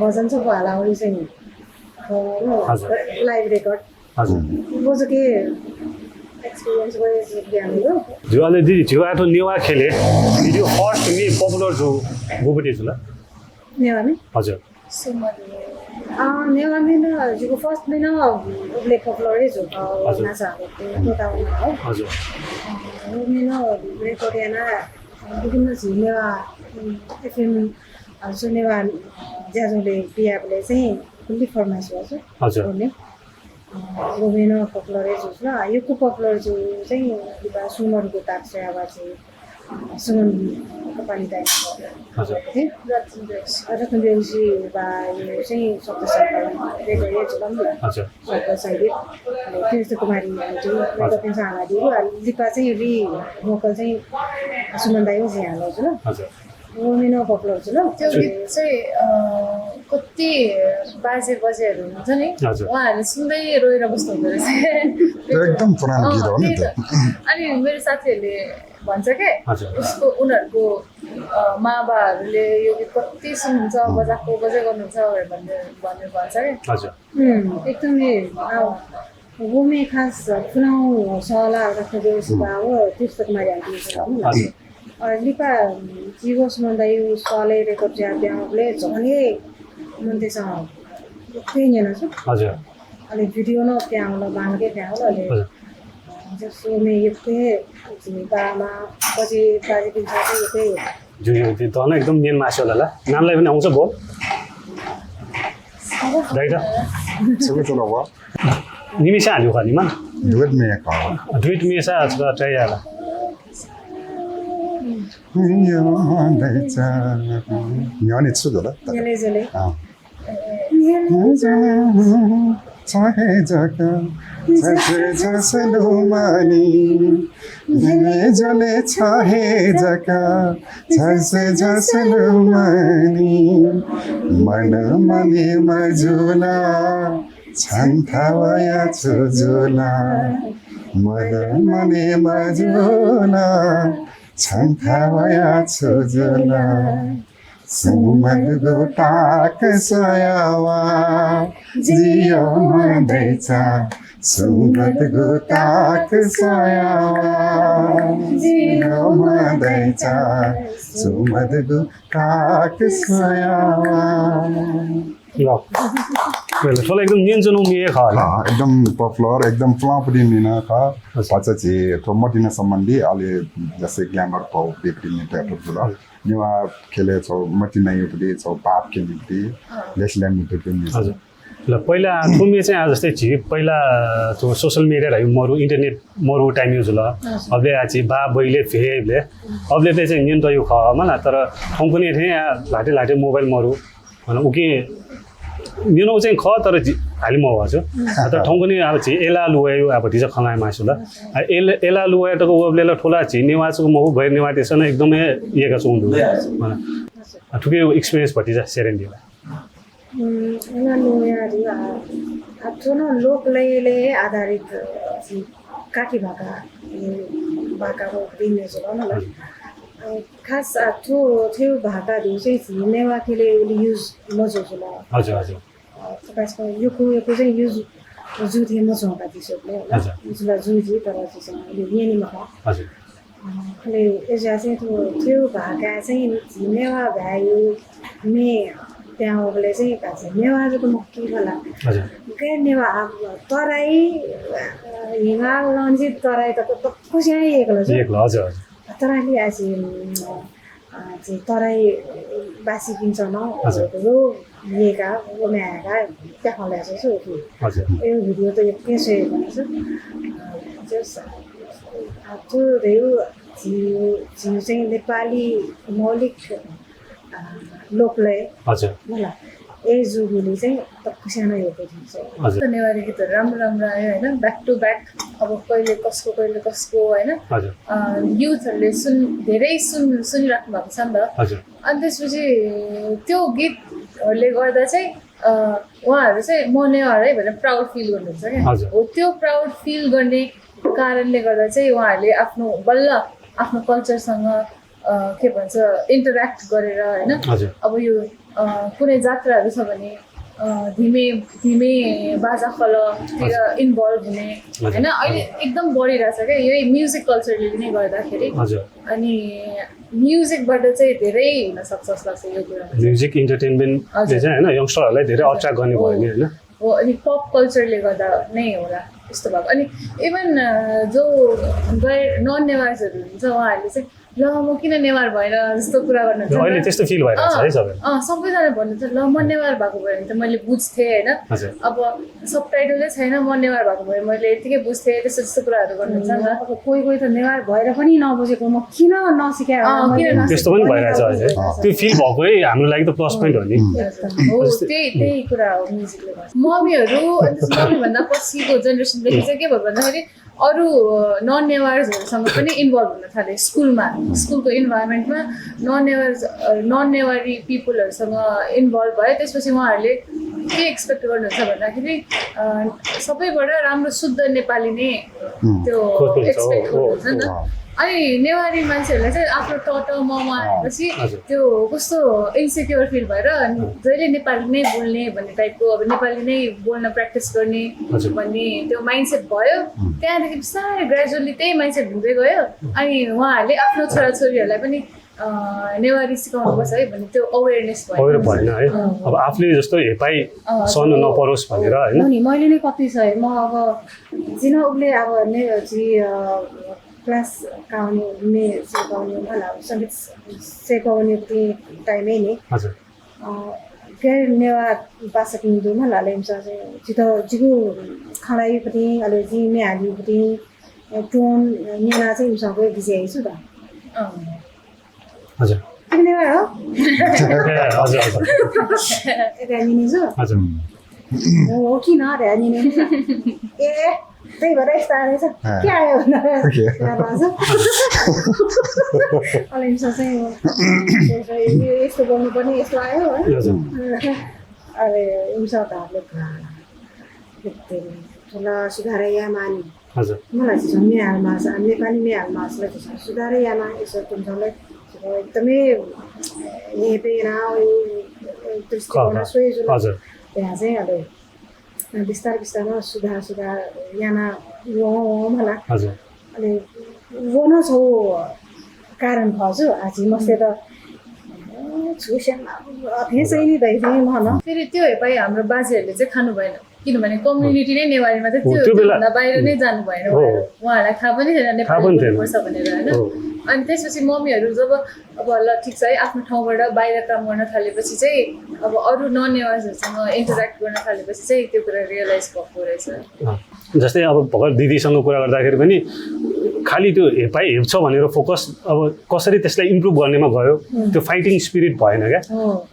भजन चाहिँ भाला हो चाहिँ हजुर। लाइभ रेकर्ड हजुर। बोजु के एक्सपिरियन्स गयो ज्ञान हो जो अले दिदी झिउ आतो नेवा खेले भिडियो फर्स्ट मे पपुलर जो बोबटी जुल। नेवामी हजुर। नेवामी न जिगु फर्स्ट मे न उबले पपुलर जो हजुर। नाचा हो हजुर। उबले न रेकर्ड याना विभिन्न झिउ नेवा एफएम जो नेवा ज्याझ्वले पियाबले चाहिँ कुल्ली फर्माइस हो हजुर। उबले गोमेनो पपुलर जुस न युकु पपुलर जु चाहिँ लिपा सुमनको ताक चाहिँ अब चाहिँ सुमन कपाली दाइ हजुर। रत्न बेउसी बा यो चाहिँ शब्द सङ्कलन रेडियो जुलम हजुर। शब्द सङ्गीत अनि कृष्ण कुमारी जो रेडियो पिन्सा हाना दियो लिपा चाहिँ रि भोकल चाहिँ सुमन दाइ चाहिँ हालो जुल हजुर। गोमेनो पपुलर जुल त्यो गीत चाहिँ अँ, कति बाजे बजेहरू हुनुहुन्छ नि हजुर। उहाँहरूले सुन्दै रोएर बस्नु हुँदो रहेछ। त्यो एकदम पुरानो अँ, गीत हो नि त्यही त्यो त। अनि मेरो साथीहरूले भन्छ क्या हजुर। उसको उनीहरूको अँ, माबाहरूले यो गीत कति सुन्नुहुन्छ बजाएको बजे गर्नुहुन्छ भनेर भन्ने भन्ने भन्छ क्या। हजुर। एकदमै गोमे खास फुलाउ सला राख्नु देउसी बा हो तीर्थ कुमारी हाइदिन्छ हजुर। लिपा जीवोस मन्दा यु सले रेकर्ड ज्या ब्याउले झने मन्देसँग यक्कै न्यन छु हजुर। अनि भिडियो न प्याउल बांगे प्याउल अले हजुर। जसो मे यक्कै बामा बजे बाजे पिन्छ यक्कै जो यो गीत धन एकदम मेन मासु होला ला। नामलाई पनि आउँछ बोल। दाइ त छुके चलो वा निमिषा हाल्यो खालिमा। दुवत मे का दुइट मेसा छ ट्राई आला। यो दैचा न्यने छु होला नेले जले अँ छ हे जका जसे जसे लुमानी जले जले छ हे जका जसे जसे लुमानी मन मने मजुला छन्थावया छु जुला मन मने मजुला छन्थावया छु जुला सुमधुगु ताक सयावा, जियो मदैचा, सुमधुगु ताक सयावा, जियो मदैचा, सुमधुगु ताक सयावा। ल। थ्व ला एकदम न्यंच्वनागु म्ये खः ला? अँ, एकदम popular, एकदम पुलांपट्टि म्ये नं खः। अच्छा। भचा झी थ्व मतिना सम्बन्धी, अले जस्तै glamour pop बेपट्टि म्ये तयातःगु जुल। हजुर। नेवाः ख्यलय् छगू मतिनायापट्टि, छगू भाव क्यनेपट्टि, अँ। लेस ल्याय्म्ह म्ये तयातःगु म्ये जुल। हजुर। ल, पहिला थ्व म्ये चाहिँ आ जस्तै झी पहिला थ्व social media धइगु मरु, internet मरु time जुल। हजुर। अबलय् आ झी बा बइले भ्वय् बले, अबलय् चाहिँ न्यने तःगु खः मला, तर थौंकन्हय् थें आ ल्हातय् ल्हातय् mobile मरु। अन उकिं न्यनागु चाहिँ खः, तर जि-, हाले मवः छु। तर थौंकन्हय् अब झी एला लुवाय् आ भतिचा खँ ल्हाये मास्ति ला। आ, एल-, एला लुवाय् तक वःबलय् ला थ्व ला झी नेवाः जक मखु, गैर नेवाःतय्‌सं नं एकदमै यय्‌का च्वंगु दु। अन, आ, थुकिया experience भतिचा share यानादिला। उम्, एला लुवाय् आ, आ, थ्व नं लोकलय् आधारित, अ, झी काठी भाका, ए, भाका व बिने जुल मला। हजुर। अ, खास, आ, थ्व, थ्व भाका धइगु चाहिँ झी नेवाः ख्यलय् उलि use मजू जुल। हजुर, हजुर। अ, थ्व खास यक्व, यक्व चाहिँ use जू थें मच्वं का झी स्वकुलय्, होला। हजुर। use ला जू जि, तर झीसं उलि न्यनी मखु। हजुर। अ, अले अय्‌जुया चाहिँ थ्व, थ्व भाका चाहिँ झी नेवाः भाय्‌या म्ये पिहां वःबलय् चाहिँ का झी नेवाः जक मखु कि मला। हजुर। गैर नेवाः, आ, तराई, अ, हिमाल, लंजी तराई तक दक्वस्यां यय्‌कल जू। यय्‌कल, हजुर, हजुर। तर अले आ झी, अ, अ, झी तराईवासीपिन्सं नं हजुर। व यय्‌का, व म्ये यायेका प्याखं ल्हाये च्वंगु। हजुर। अय् video त यक्व स्वये धुन छु। अ, just, अ, थ्व धइगु झी, झी चाहिँ नेपाली मौलिक, अ, लोकलय् हजुर। मला। अय् जूगुलिं चाहिँ दक्वस्यां नं यय्‌के धुन छु। हजुर। नेवारी गीतहरू राम्रो राम्रो आयो, होइन? Back to back, अब कहिले कसको, कहिले कसको, होइन? हजुर। अ, youthहरूले सुन-, धेरै सुन-, सुनिराख्नु भएको छ नि त। हजुर। अनि त्यसपछि त्यो गीतहरूले गर्दा चाहिँ, अ, उहाँहरू चाहिँ म नेवार है भनेर proud feel गर्नुहुन्छ क्या। हजुर। हो, त्यो proud feel गर्ने कारणले गर्दा चाहिँ उहाँहरूले आफ्नो, बल्ल आफ्नो cultureसँग, अ, के भन्छ, interact गरेर, होइन? हजुर। अब यो, अ, कुनै जात्राहरू छ भने, अ, धिमे, धिमे बाजा खलतिर हजुर। involve हुने, हजुर। होइन? अहिले हजुर। एकदम बढिरहेछ क्या, यही music cultureले नै गर्दाखेरि। हजुर। अनि musicबाट चाहिँ धेरै हुन सक्छ जस्तो लाग्छ यो कुरामा चाहिँ। Music entertainment-ले हजुर। चाहिँ, होइन, youngsterहरूलाई धेरै हजुर। attract गर्ने हो। भयो नि, होइन? हो, अनि pop cultureले गर्दा नै होला यस्तो भएको। अनि even, अ, जो गैर, non नेवार्सहरू हुनुहुन्छ, उहाँहरूले चाहिँ, "ल, म किन नेवार भएन?" जस्तो कुरा गर्नुहुन्छ नि त। अहिले त्यस्तो feel भइरहेको छ अँ, है सबै। अँ, सबैजनाले भन्नुहुन्छ, "ल, म नेवार भएको भए भने त मैले बुझ्थेँ," होइन? हजुर। अब subtitle नै छैन, म नेवार भएको भए मैले यतिकै बुझ्थेँ, त्यस्तो, त्यस्तो कुराहरू गर्नुहुन्छ नि त। अब कोही, कोही त नेवार भएर पनि नबुझेको, म किन नसिकाए होला, अँ, मैले किन नसिकाए त्यस्तो पनि भइरहेछ होला। अझै। अँ। त्यो feel भएकै हाम्रो लागि त plus point हो नि। एकदम। हो, जस्तै त्यही, त्यही कुरा हो musicले गर्छ। मम्मीहरू, अनि त्यसपछि मम्मीभन्दा पछिको generationदेखि चाहिँ के भयो भन्दाखेरि अरू, अ, non नेवार्सहरूसँग पनि involve हुन थाले स्कुलमा, स्कुलको environmentमा non नेवार्स, अ, non नेवारी peopleहरूसँग involve भए। त्यसपछि उहाँहरूले के expect गर्नुहुन्छ भन्दाखेरि, अ, सबैबाट राम्रो शुद्ध नेपाली नै उम्। त्यो खोज्नुहुन्छ, expect हो, हो, गर्नुहुन्छ नि त। हो। अनि नेवारी मान्छेहरूलाई चाहिँ आफ्नो ट, ट, म, म अँ, आएपछि हजुर। त्यो कस्तो insecure feel भएर अँ। जहिले नेपाली नै बोल्ने भन्ने typeको, अब नेपाली नै बोल्न practice गर्ने हजुर। भन्ने त्यो mindset भयो। उम्। त्यहाँदेखि बिस्तारै gradually त्यही mindset हुँदै गयो। अनि उहाँहरूले आफ्नो छोराछोरीहरूलाई पनि, अ, नेवारी सिकाउनुपर्छ है भन्ने त्यो awareness भयो। Aware भएन है। अँ। अब आफूले जस्तो हेपाइ अँ, सहनु त्यो नपरोस् भनेर, होइन? हो नि, मैले नै कति सय, म अब जिन उबले अब ने-, जी, अ, class काउने, मे सिकाउने मला, संगीत सिकाउने टाइमय् नि। हजुर। अ, गैर नेवार भाषापिं दु मला, ले इमिसं चाहिँ जितः जिगु खँ ल्हाइपट्टि, अले जि म्ये हालिपट्टि, अ, tone, अ, न्यना चाहिँ इमिसं गय् बिज्याइ छु त। अँ। हजुर। तिमी नेवार हो? ए, हजुर, हजुर। ए, ध्यान दिने छु? हजुर। हो, हो कि न, ध्यान दिने छु? ए, त्यही भएर यस्तो आएछ। अँ। के आयो भन्दा? ओके। नेवार भाषा। अले इमिसं चाहिँ, यो यस्तो बोल्नुपर्ने, यस्तो आयो, है? हजुर। अले इमिसं त हामीले भा-, ठुला सुधार यायेमानि। हजुर। मला झीसं म्ये हालेमाःसा, नेपाली म्ये हालेमाःसा ला झीसं सुधार यायेमाः, यसो तुमसंलय् एकदमै हेपेन, दृष्टिकोण स्वयेजुल। हजुर। त्यहाँ चाहिँ अब बिस्तार बिस्तार सुधार सुधार याना वं वं मला। हजुर। अनि वन छौ कारण खः छु आछि मस्ते त छु स्यान अथे चाहिँ नि दै दै मन। फेरि त्यो हेपाइ हाम्रो बाजेहरूले चाहिँ खानु भएन, किनभने कम्युनिटी नै नेवारीमा चाहिँ हो, त्यो त्यो बेला भन्दा बाहिर नै जानु भएन। हो। उहाँहरूलाई थाहा पनि थिएन नेपाली बोल्नुपर्छ भनेर, होइन? हो। अनि त्यसपछि मम्मीहरू जब अब ल ठिक छ है, आफ्नो ठाउँबाट बाहिर काम गर्न थालेपछि चाहिँ अब अरू ननेवारहरूसँग इन्टरेक्ट गर्न थालेपछि चाहिँ त्यो कुरा रियलाइज भएको रहेछ। अँ, जस्तै अब भर्खर दिदीसँग कुरा गर्दाखेरि पनि खालि त्यो हेपाइ हेप्छ भनेर फोकस अब कसरी त्यसलाई इम्प्रुभ गर्नेमा गयो। त्यो फाइटिङ स्पिरिट भएन क्या।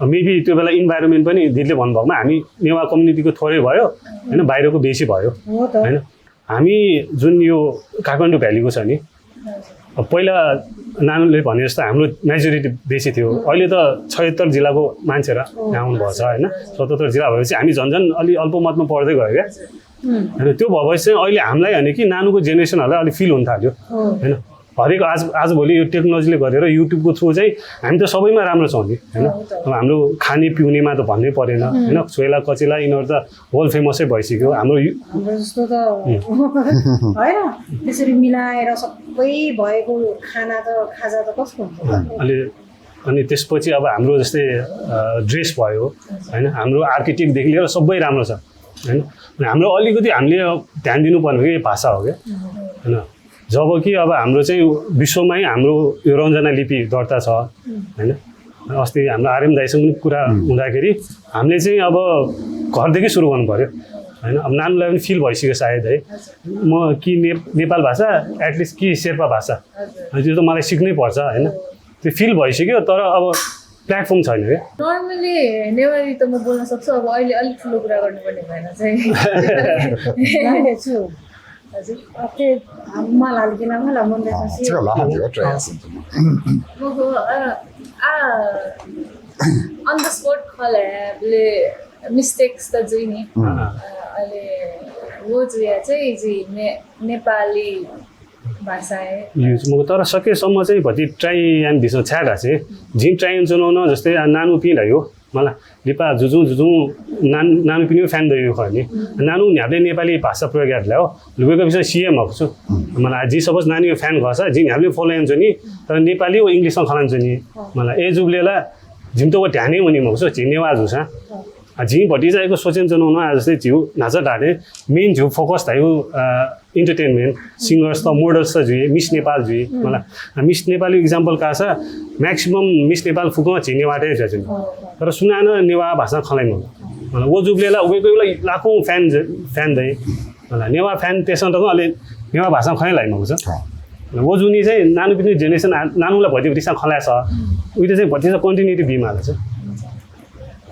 मेबी त्यो बेला इन्भाइरोमेन्ट पनि दिदीले भन्नुभएकोमा हामी नेवा कम्युनिटीको थोरै भयो, होइन, बाहिरको बेसी भयो, होइन। हामी जुन यो काठमाडौँ भ्यालीको छ नि, अब पहिला नानुले भने जस्तो हाम्रो मेजोरिटी बेसी थियो। अहिले त छयत्तर जिल्लाको मान्छेहरू यहाँ आउनुभएको छ, होइन। सतहत्तर जिल्ला भएपछि हामी झन् झन् अलि अल्पमतमा पर्दै गयो क्या, होइन। त्यो भएपछि चाहिँ अहिले हामीलाई होइन कि नानुको जेनेरेसनहरूलाई अलिक फिल हुन थाल्यो, होइन। हरेक आज आजभोलि यो टेक्नोलोजीले गरेर युट्युबको थ्रु चाहिँ हामी त सबैमा राम्रो छौँ नि, होइन। अब हाम्रो खाने पिउनेमा त भन्नै परेन, होइन। छोइला कचिला यिनीहरू त वर्ल्ड फेमसै भइसक्यो। हाम्रो यु- हाम्रो जस्तो त होइन, त्यसरी मिलाएर सबै भएको खाना त, खाजा त कसको हुन्छ? अनि अनि त्यसपछि अब हाम्रो जस्तै ड्रेस भयो, होइन, हाम्रो आर्किटेक्टदेखि लिएर सबै राम्रो छ, होइन। अनि हाम्रो अलिकति हामीले ध्यान दिनुपर्ने हो कि भाषा हो क्या, होइन। जबकि अब हाम्रो चाहिँ विश्वमै हाम्रो यो रञ्जना लिपि दर्ता छ, होइन। अस्ति हाम्रो आरएम दाइसँग पनि कुरा हुँदाखेरि हामीले चाहिँ अब घरदेखि सुरु गर्नु पर्यो, होइन। अब नानुलाई पनि फिल भइसक्यो सायद है, म कि ने नेपाल भाषा एटलिस्ट कि शेर्पा भाषा, अनि त्यो त मलाई सिक्नै पर्छ, होइन। त्यो फिल भइसक्यो, तर अब प्लेटफर्म छैन क्या। नर्मली नेवारी त म बोल्न सक्छु, अब अहिले अलिक ठुलो कुरा गर्नुपर्ने भएन चाहिँ। हजुर। अके मला किन मला मन देखा सी। ल हां दियो ट्राई आसन तुम। मग अ, आ, on the spot खले मिस्टेक्स त जुइ नि। अ, अले वो जुया चाहिँ जी ने, नेपाली भाषा है। युज म तर सकेसम्म चाहिँ भति ट्राई यान दिस छ्या धासे। जिं ट्राई यान चुनौन जस्तै आ, नानु पिं धायो। मला लिपा जुजुं जुजुं नान नानु पिनियो फ्यान दयो खनि। नानु न्याबले नेपाली भाषा प्रयोग यात लायो। लुबेको विषय सिए मखु छु। मला जि सपोज नानी फ्यान घसा जि न्याबले फलो यान जुनि, तर नेपाली व इंग्लिश मा खलान जुनि। मला ए जुबलेला जिम त व ध्यान हे वनी मखु छु, जि नेवा जुसा। आ, जिं भति जायको सोचेन चुनौन आ जस्तै जिउ नाचा डाडे मेन जिउ फोकस धायु, आ, इन्टरटेनमेन्ट, सिंगर्स त, मोडल्स त जुइ, मिस नेपाल जुइ। मला, आ, मिस नेपाल इक्जाम्पल कासा, म्याक्सिमम मिस नेपाल फुकं झी नेवाटै जुइ जुन। तर सुनान नेवा भाषा खलाइ मखु। मला, वो जुबलेला उगेको लाखौं फ्यान ज-, फ्यान दइ। मला, नेवा फ्यान तेसं त अले नेवा भाषा खलाइ लाइ मखु छ। मला, वो जुनि चाहिँ नानु पिनि जेनेरेसन आ-, नानुला भति भति सा खलाइ छ। उइते चाहिँ भति सा कन्टिन्युटी बी माला छ।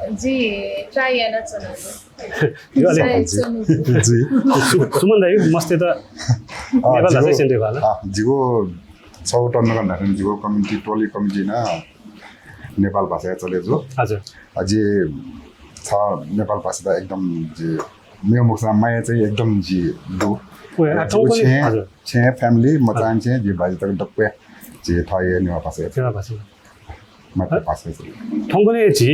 जी, ट्राई याना चुनौन। यो अले जी। सु-, सुमन दाइ, मस्ते त नेपाल भाषा सेन्टे भाला। अ, जिगो छौ टन्न का नाटन जिगो कमिटी, टोली कमिटी ना नेपाल भाषा चले जो। हजुर। अ, जे छ नेपाल भाषा त एकदम जे मेव मुखसा माया चाहिँ एकदम जी दु। ओ, आ, छे, हजुर। छे फ्यामिली, म चाहिँ छे, जे भाजी तक दक्वे, जे थये नेपाल भाषा। नेपाल भाषा। मात्र भाषा चाहिँ। थौंकन्हय् झी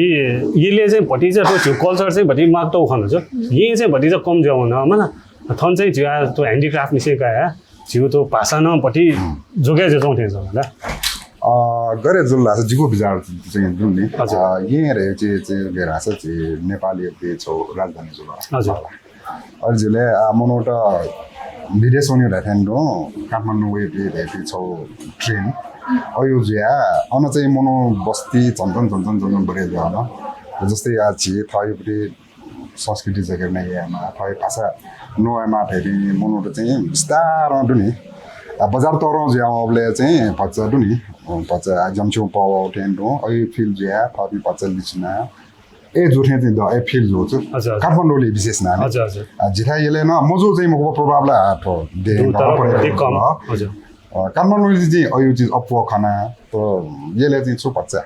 यलय् चाहिँ भतिचा थ्व झीगु कल्चर चाहिँ भति माग तौ खन छ। येँ चाहिँ भतिचा कम जुयावन, मला। थन चाहिँ झीगु आ थ्व ह्यान्डिक्राफ्ट निसें काया, झीगु थ्व भाषा नं भति जोगे जुयाच्वं थें जुल ला। अ, गरे जुल धाःसा जिगु बिचार चाहिँ जुल नि। हजुर। अ, येँ रे चाहिँ, चाहिँ गरे धाःसा चाहिँ नेपाली एक छौ राजधानी जुल। हजुर। अले जुले, आ, मनूत विदेश वने धायेथें दु, काठमाडौं वये धायेथें छौ ट्रेन। अयु जुया, अन चाहिँ मनू बस्ती झन झन, झन झन, झन झन बढे जुया न। जस्तै आ, झी थःगुपट्टि संस्कृति जगेर्ना यायेमा, थःगु भाषा न्वयेमा धइथें मनूत चाहिँ बिस्तारं दु नि। आ, बजार तरं जुया वबले चाहिँ भचा दु नि। भचा, आ, जमछिउ पौ थें दु, अयु फिल जुया, थःपिं भचा लिचिना। ए जुथें चाहिँ द, ए फिल जू छु। हजुर, हजुर। काठमाडौंले विशेष ना। हजुर, हजुर। आ, जिथाय् यलय् नं मजू चाहिँ मखु प्रभाव ला थ्व दे दु, तर परे दे कम। हजुर। अ, काठमाडौंले चाहिँ अयु चिज अप्वः खना, त यलय् चाहिँ छु भचा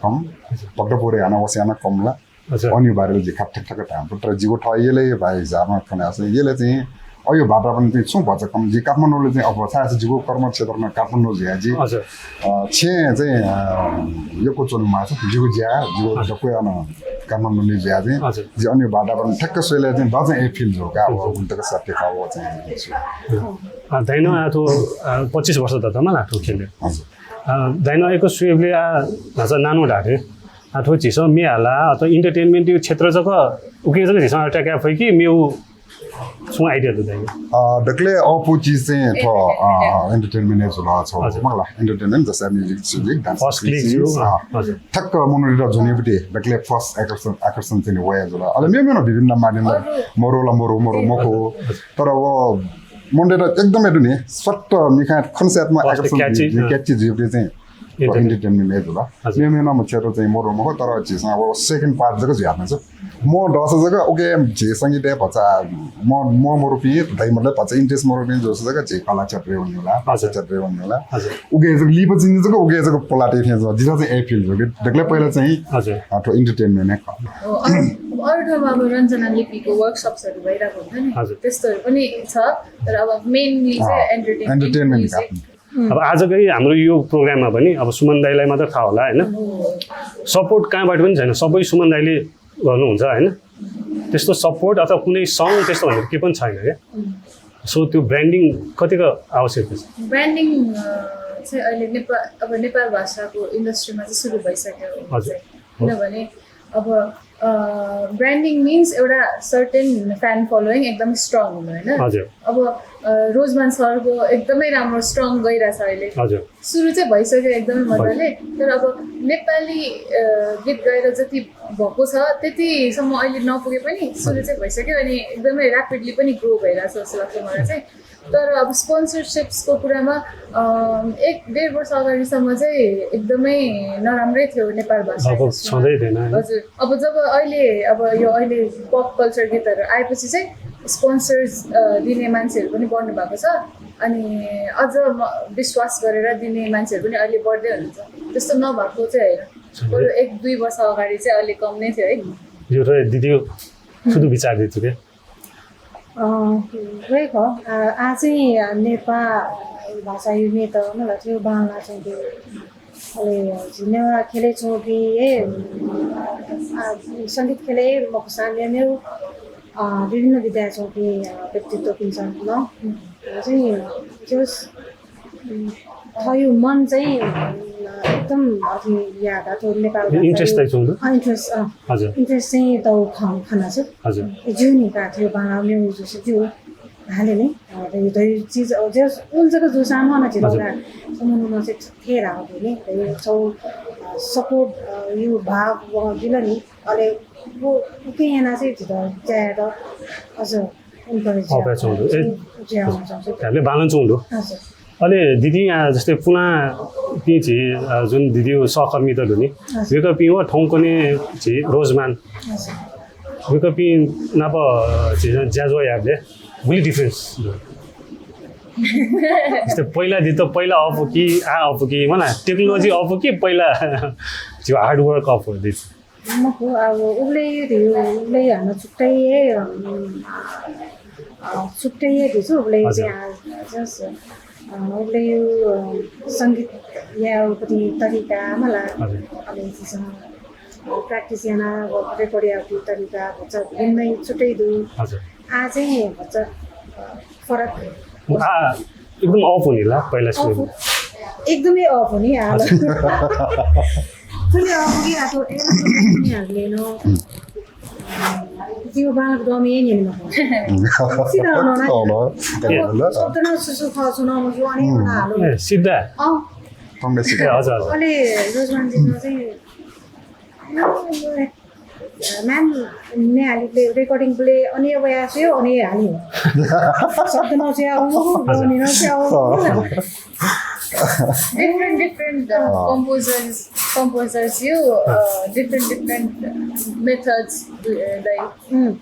कम। हजुर। भक्तपुर याना वस याना कम ला। हजुर। अनिवार्य जे खा ठक ठक धाम, तर जिगु थः यलय् भाइ जामा खना से यलय् चाहिँ अयो बाटा पनि चाहिँ छुं भचा कम। जि काठमाडौंले चाहिँ अब छाय् जिगु कर्म क्षेत्र नं काठमाडौं जुया जि, हजुर। अ, छेँ चाहिँ, अ, यक्व च्वने माःसा जिगु ज्या, जिगु हजुर। दक्व अन काठमाडौंले जुया चाहिँ हजुर। जि अन्य बाटा पनि ठ्याक्क स्वयेले चाहिँ द चाहिँ ए feel जू का, अब हजुर। उन तक सत्य का, अब चाहिँ। अ, दाइनं आः थ्व, अ, पच्चिस वर्ष दत मला थ्व खेले। हजुर। अ, दाइनं यक्व स्वयेबलय् आः भचा नानु धाःथें। आः थ्व झीसं म्ये हाला अथवा entertainment यो क्षेत्र जक उके जक झीसं अट्याका फइ कि मेउ छुं idea दु दाइ? अ, दकले अःपु चिज चाहिँ थ्व, अ, entertainment हे जुल छ। हजुर। मला entertainment जस्तै music, सिजिक, dance, first click, अ, हजुर। ठ्याक्क मनूत जुनिबलय् दकले first आकर्षण, आकर्षण चाहिँ वया जुल। अले मेमेन विभिन्न माध्यम मरु ला मरु, मरु मखु। हजुर। तर व मनूत एकदमै दुने सट्ट मिखां खनसेतमा first आकर्षण catchy, अ। Catchy जुइबलय् चाहिँ Entertainment। Entertainment हे जुल। हजुर। मेमेन म क्षेत्र चाहिँ मरु मखु, तर झीसं अब second part जक जुया हानं छ। म दस जक उके झी संगीत हे भचा म, म मरुपिं, दाइ मतलब भचा interest मरुपिं जस जक झी कला क्षेत्र वनेला, भाषा हजुर। क्षेत्र वनेला। हजुर। उके जक लिपा चाहिँ जक उके जक पोलाटे फें जक जिता चाहिँ ए feel जक। दकले पहिला चाहिँ हजुर। अ, थ्व entertainment हे। अ, अरू, अब अरू ठाउँमा अब रञ्जना लिपिको workshopsहरू भइरहेको हुन्छ नि। हजुर। त्यस्तोहरू पनि छ, तर अब mainly चाहिँ अ, entertainment, entertainment music। का। अब आजकै हाम्रो यो program मा पनि अब सुमन दाइलाई मात्र थाहा होला, होइन? Support कहाँबाट पनि छैन, सबै सुमन दाइले गर्नुहुन्छ, होइन? त्यस्तो support अथवा कुनै song त्यस्तो भनेर के पनि छैन क्या। So त्यो branding कतिको आवश्यक छ? Branding, अ, चाहिँ अहिले नेपा-, अब नेपाल भाषाको industry मा चाहिँ सुरु भइसक्यो। हजुर। किनभने अब, अ, branding means एउटा certain fan following एकदम strong हुनु, होइन? हजुर। अब, अ, रोजमान सरको एकदमै राम्रो strong गइरहेछ अहिले। हजुर। सुरु चाहिँ भइसक्यो एकदमै मजाले, हजुर। तर अब नेपाली, अ, गीत गाएर जति भएको छ त्यतिसम्म अहिले नपुगे पनि सुरु हजुर। चाहिँ भइसक्यो, अनि एकदमै rapidly पनि grow भइरहेछ जस्तो लाग्छ मलाई चाहिँ। तर अब sponsorships को कुरामा, अ, एक डेढ वर्ष अगाडिसम्म चाहिँ एकदमै नराम्रै थियो नेपाल भाषा लगभग industry मा। छँदै थिएन, होइन? हजुर। अब जब अहिले, अब यो अहिले pop culture गीतहरू आएपछि चाहिँ sponsors, अ, दिने मान्छेहरू पनि बढ्नु भएको छ, अनि अझ म-, विश्वास गरेर दिने मान्छेहरू पनि अहिले बढ्दै हुनुहुन्छ। त्यस्तो नभएको चाहिँ होइन, हजुर। बरु एक दुई वर्ष अगाडि चाहिँ अलि कम नै थियो है। यो त दिदी सुधु विचार दिन्छु के। अँ, वय्‌कः, आ, आः चाहिँ नेपाल भाषा यो म्ये त मला थ्व बांलाः च्वंपिं, अले झी नेवाः ख्यलय् च्वंपिं हे, आ, संगीत ख्यलय् मखुसां मेमेगु, अ, विभिन्न विधाय् च्वंपिं, अ, व्यक्तित्वपिन्सं नं, अ, चाहिँ, जस, उम्, थःगु मन चाहिँ, अ, एकदम अथि याः का, थ्व नेपाल भाषा interest यो, तयाच्वंगु दु? अ, interest, अ, हजुर। Interest चाहिँ तःगु खँ खनाच्वना। हजुर। ए, ज्यू नि का, थ्व बांलाः म्ये जूसा ज्यू हाले नि। अ, धइ, धइ चिज, अ, जे उल जक जूसां नं झीत हजुर। का, समूह नं चाहिँ थें धाःगु नि। धइ छगू, अ, support, अ, यो भाव, अ, बिल नि। अले व उकिं यानाः चाहिँ झीत ज्या यायेत अझ encourage अ, जुया, जुया वनाच्वंगु दु। ए, जुया वनाच्वंगु दु। हजुर। अले दिदी, आ, जस्तै पुलांपिं झी, आ, जुन दिदीगु सहकर्मीत दु नि, हजुर। वय्‌कःपिं व थौंकन्हय् झी रोजमान। हजुर। वय्‌कःपिं नाप, अ, झी ज्याझ्वः यायेबलय् गुलि difference दु? जस्तै पहिला दिदीत पहिला अःपु कि, आः अःपु कि, मला technology अःपु कि पहिला झी hard work अःपु दिदी? मखु, अब उबलय् धइगु, उबलय् हानं छुट्टै हे, अ, अ, छुट्टै हे धइगु छु, उबलय् हजुर। चाहिँ आ, just, अ, उबलय्, अ, संगीत यायेगु तरिका मला। हजुर। अले झीसं, अ, practice यानाः व record यायेगु तरिका भचा भिन्नै छुट्टै दु। हजुर। आः चाहिँ भचा, अ, फरक। आ, एकदम अःपु नि ला, पहिला सुरु। अःपु। एकदमै अःपु नि, आ। हजुर। थुलि अःपु कि आ, थ्व ए, थुलि हाले न। त्यो बांलाः दमे नि न। सिधा न, न। अँ, न। शब्द नं सुसु खः, सुन मजू, अनि हुँ। न हालो। ए, सिधा। अँ। एकदमै सिधा। ए, हजुर, हजुर। अले रोजमान दिदीं चाहिँ म्याम, म्ये हाली प्ले, recording प्ले, अनि अब या सुयो, अनि हाली हो। शब्द नस्याउ, हजुर। ध्वनि नस्याउ। अँ। Different, different, अ, अँ। Composers, composers यो, अ, different, different methods, अ, like, उम्,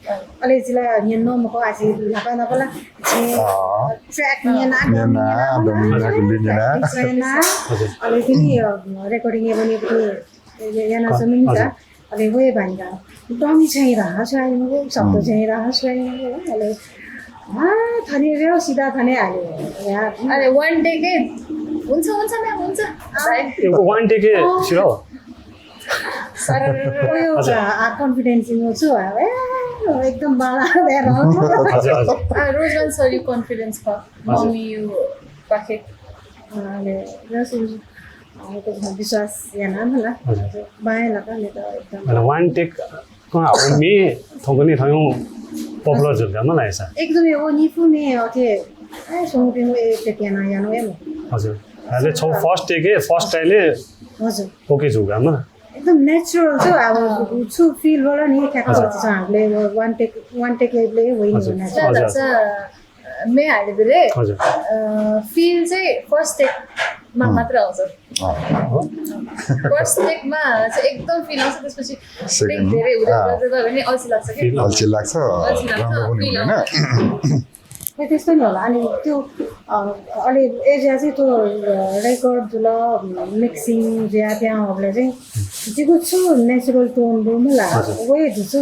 अले जिला न्यन मखु आछि न्हापा न्हापा ला, जे, अँ। Track न्यना, न्यना, न्यना, न्यना, न्यना। Practice न्यना। हजुर। अले तिनी, अ, recording हे बने पनि ए, ए, याना हजुर। जमिन जा। अले वे भाइगा। दमी चाहिँ रहा, चाहिँ नु, शब्द उम्। चाहिँ रहा, चाहिँ नु, अले आ, थने रेव सिधा थने हाल्यो। या। अरे, वान टेकै हुन्छ, हुन्छ म्याम, हुन्छ। राइट। ए, वान टेकै सिधा हो। सरर। ओयो हजुर। आ, कन्फिडेन्स इन छु आ, ए, एकदम बाला दे रहो। हजुर, हजुर। आ, रोजवान सर यु कन्फिडेन्स ख। हजुर। मम्मी यु पाखे। अले रसुल, आ, विश्वास या नाम होला। हजुर। बाया लका ले त एकदम। अले वान टेक अँ, अब मे थौंकन्हय् थौं popular जुल का, मला याःसा। एकदमै ओ निफु मे अथे, ए, सुंगु पिंगु ए, ते क्याना यानो ए म। हजुर। अले छौ फर्स्ट टेक ए, फर्स्ट ट्राई ले हजुर। ओके जुल का, मला। एकदम नेचुरल छ, अब छु फिल होला नि, ठ्याक्क हजुर। छ, हामीले वान टेक, वान टेक ले होइन हजुर। नेचुरल। हजुर। मे हालेबेले, हजुर। अ, फिल चाहिँ फर्स्ट टेकमा अँ। मात्र आउँछ। अँ। फर्स्ट टेकमा चाहिँ एकदम फिल आउँछ, त्यसपछि सेकेन्ड। टेक धेरै हुँदै अँ। जाँदा पनि अल्छी लाग्छ क्या। फिल अल्छी लाग्छ, अल्छी लाग्छ, राम्रो पनि फिल हुँदैन। आउँछ। ए, त्यस्तो नि होला। अनि त्यो, अ, अलि एरिया चाहिँ त्यो, अ, रेकर्ड जुल, मिक्सिङ जुया त्यहाँ होला चाहिँ जिगु छु नेचुरल टोन दु मला। हजुर। वे दु छु।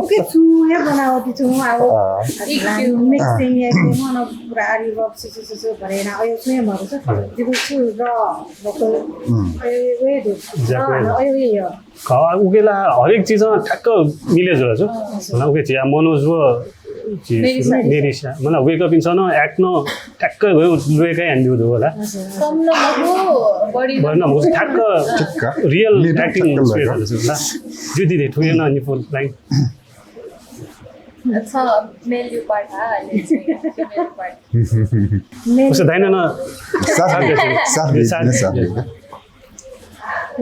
ओके, छु या बनावटी छु, अब अँ। मिक्सिङ या के मन पुरा रिवर्ब छु, छु, छु, छु भरेना, अयो छु या मरु छु। हजुर। जिगु छु र भोकल उम्। अयो वे दु। ज्याक वे दु। अयो वे यो। क-, उकेला हरेक चिजमा ठ्याक्क मिले जुल छु। अँ। मला उके चिया मनोज व चि-, मेरिसा। मेरिसा। मला वेक अप इन्सान एक्ट न ठ्याक्क गयो, वेक अप याना दु होला। हजुर। कम न मखु, बढी न बढी न मखु, ठ्याक्क ठ्याक्क। रियल मिठो एक्टिङ ठ्याक्क स्पेस लगा। होला। ज्यू दिदी, थुके न निफु लाइन। छ मेल यु पार्ट हा, ले छ मेल पार्ट। मेल उसे दाइन न। साथ दे, साथ दे, साथ दे।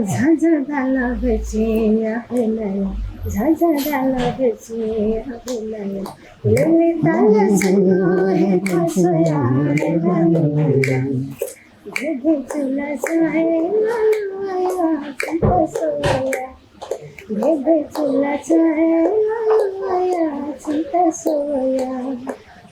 झाझा दाला भेचिया भेलाया, झाझा दाला भेचिया भेलाया, लेले ताला सुनो हे कसया, भेदे चुला चाहे लालुया, कसया। भेदे चुला चाहे लालुया, चिन्ता सोया।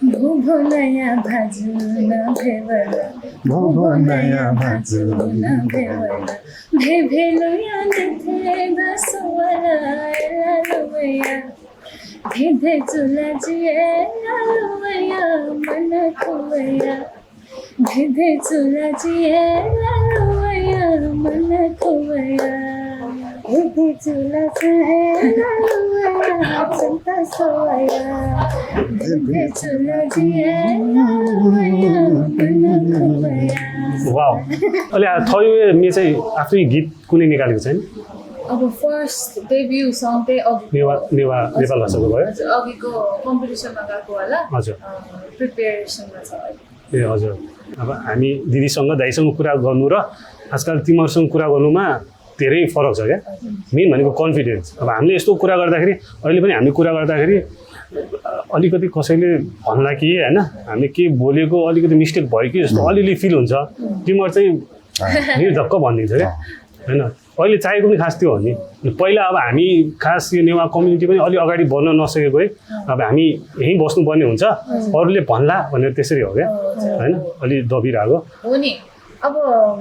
भो भो नया भाजु न भेवला। भो भो नया भाजु न भेवला। भे भेलुया देथे दसवला लालुया। भेदे चुला जिए लालुया, मन खुया। भेदे चुला जिए लालुया, मन खुया। भेदे चुला जिए लालुया, चिन्ता सोया। भेदे चुला जिए लालुया, मन खुया। वाउ। अले आ, थयो मे चाहिँ आफ्नै गीत कुनै निकालेको छ नि? अब फर्स्ट डेब्यू सङ चाहिँ अघि नेवा-, नेवा-, नेपाल भाषाको भयो? हजुर, अघिको कम्पिटिसनमा गएको होला। हजुर। अ, प्रिपेरेसनमा छ अहिले। ए, हजुर। अब हामी दिदीसँग, दाइसँग कुरा गर्नु र आजकाल तिमीहरूसँग कुरा गर्नुमा धेरै फरक छ क्या। हजुर। मेन भनेको कन्फिडेन्स। अब हामीले यस्तो कुरा गर्दाखेरि, अहिले पनि हामी कुरा गर्दाखेरि, अ, अलिकति कसैले भन्ला कि, होइन, हामीले के बोलेको अलिकति मिस्टेक भयो कि जस्तो अँ। अलिअलि फिल हुन्छ। अँ। तिमीहरू चाहिँ अँ। निर्धक्क भनिदिन्छ क्या, अँ। होइन? अहिले चाहिएको पनि खास त्यो हो नि। पहिला अब हामी खास यो नेवा कम्युनिटी पनि अलि अगाडि बढ्न नसकेको है। अँ। अब हामी यहीँ बस्नुपर्ने हुन्छ, अँ। अरूले भन्ला भनेर त्यसरी हो क्या, अँ, हजुर। होइन? अलि दबिरहेको। हो नि। अब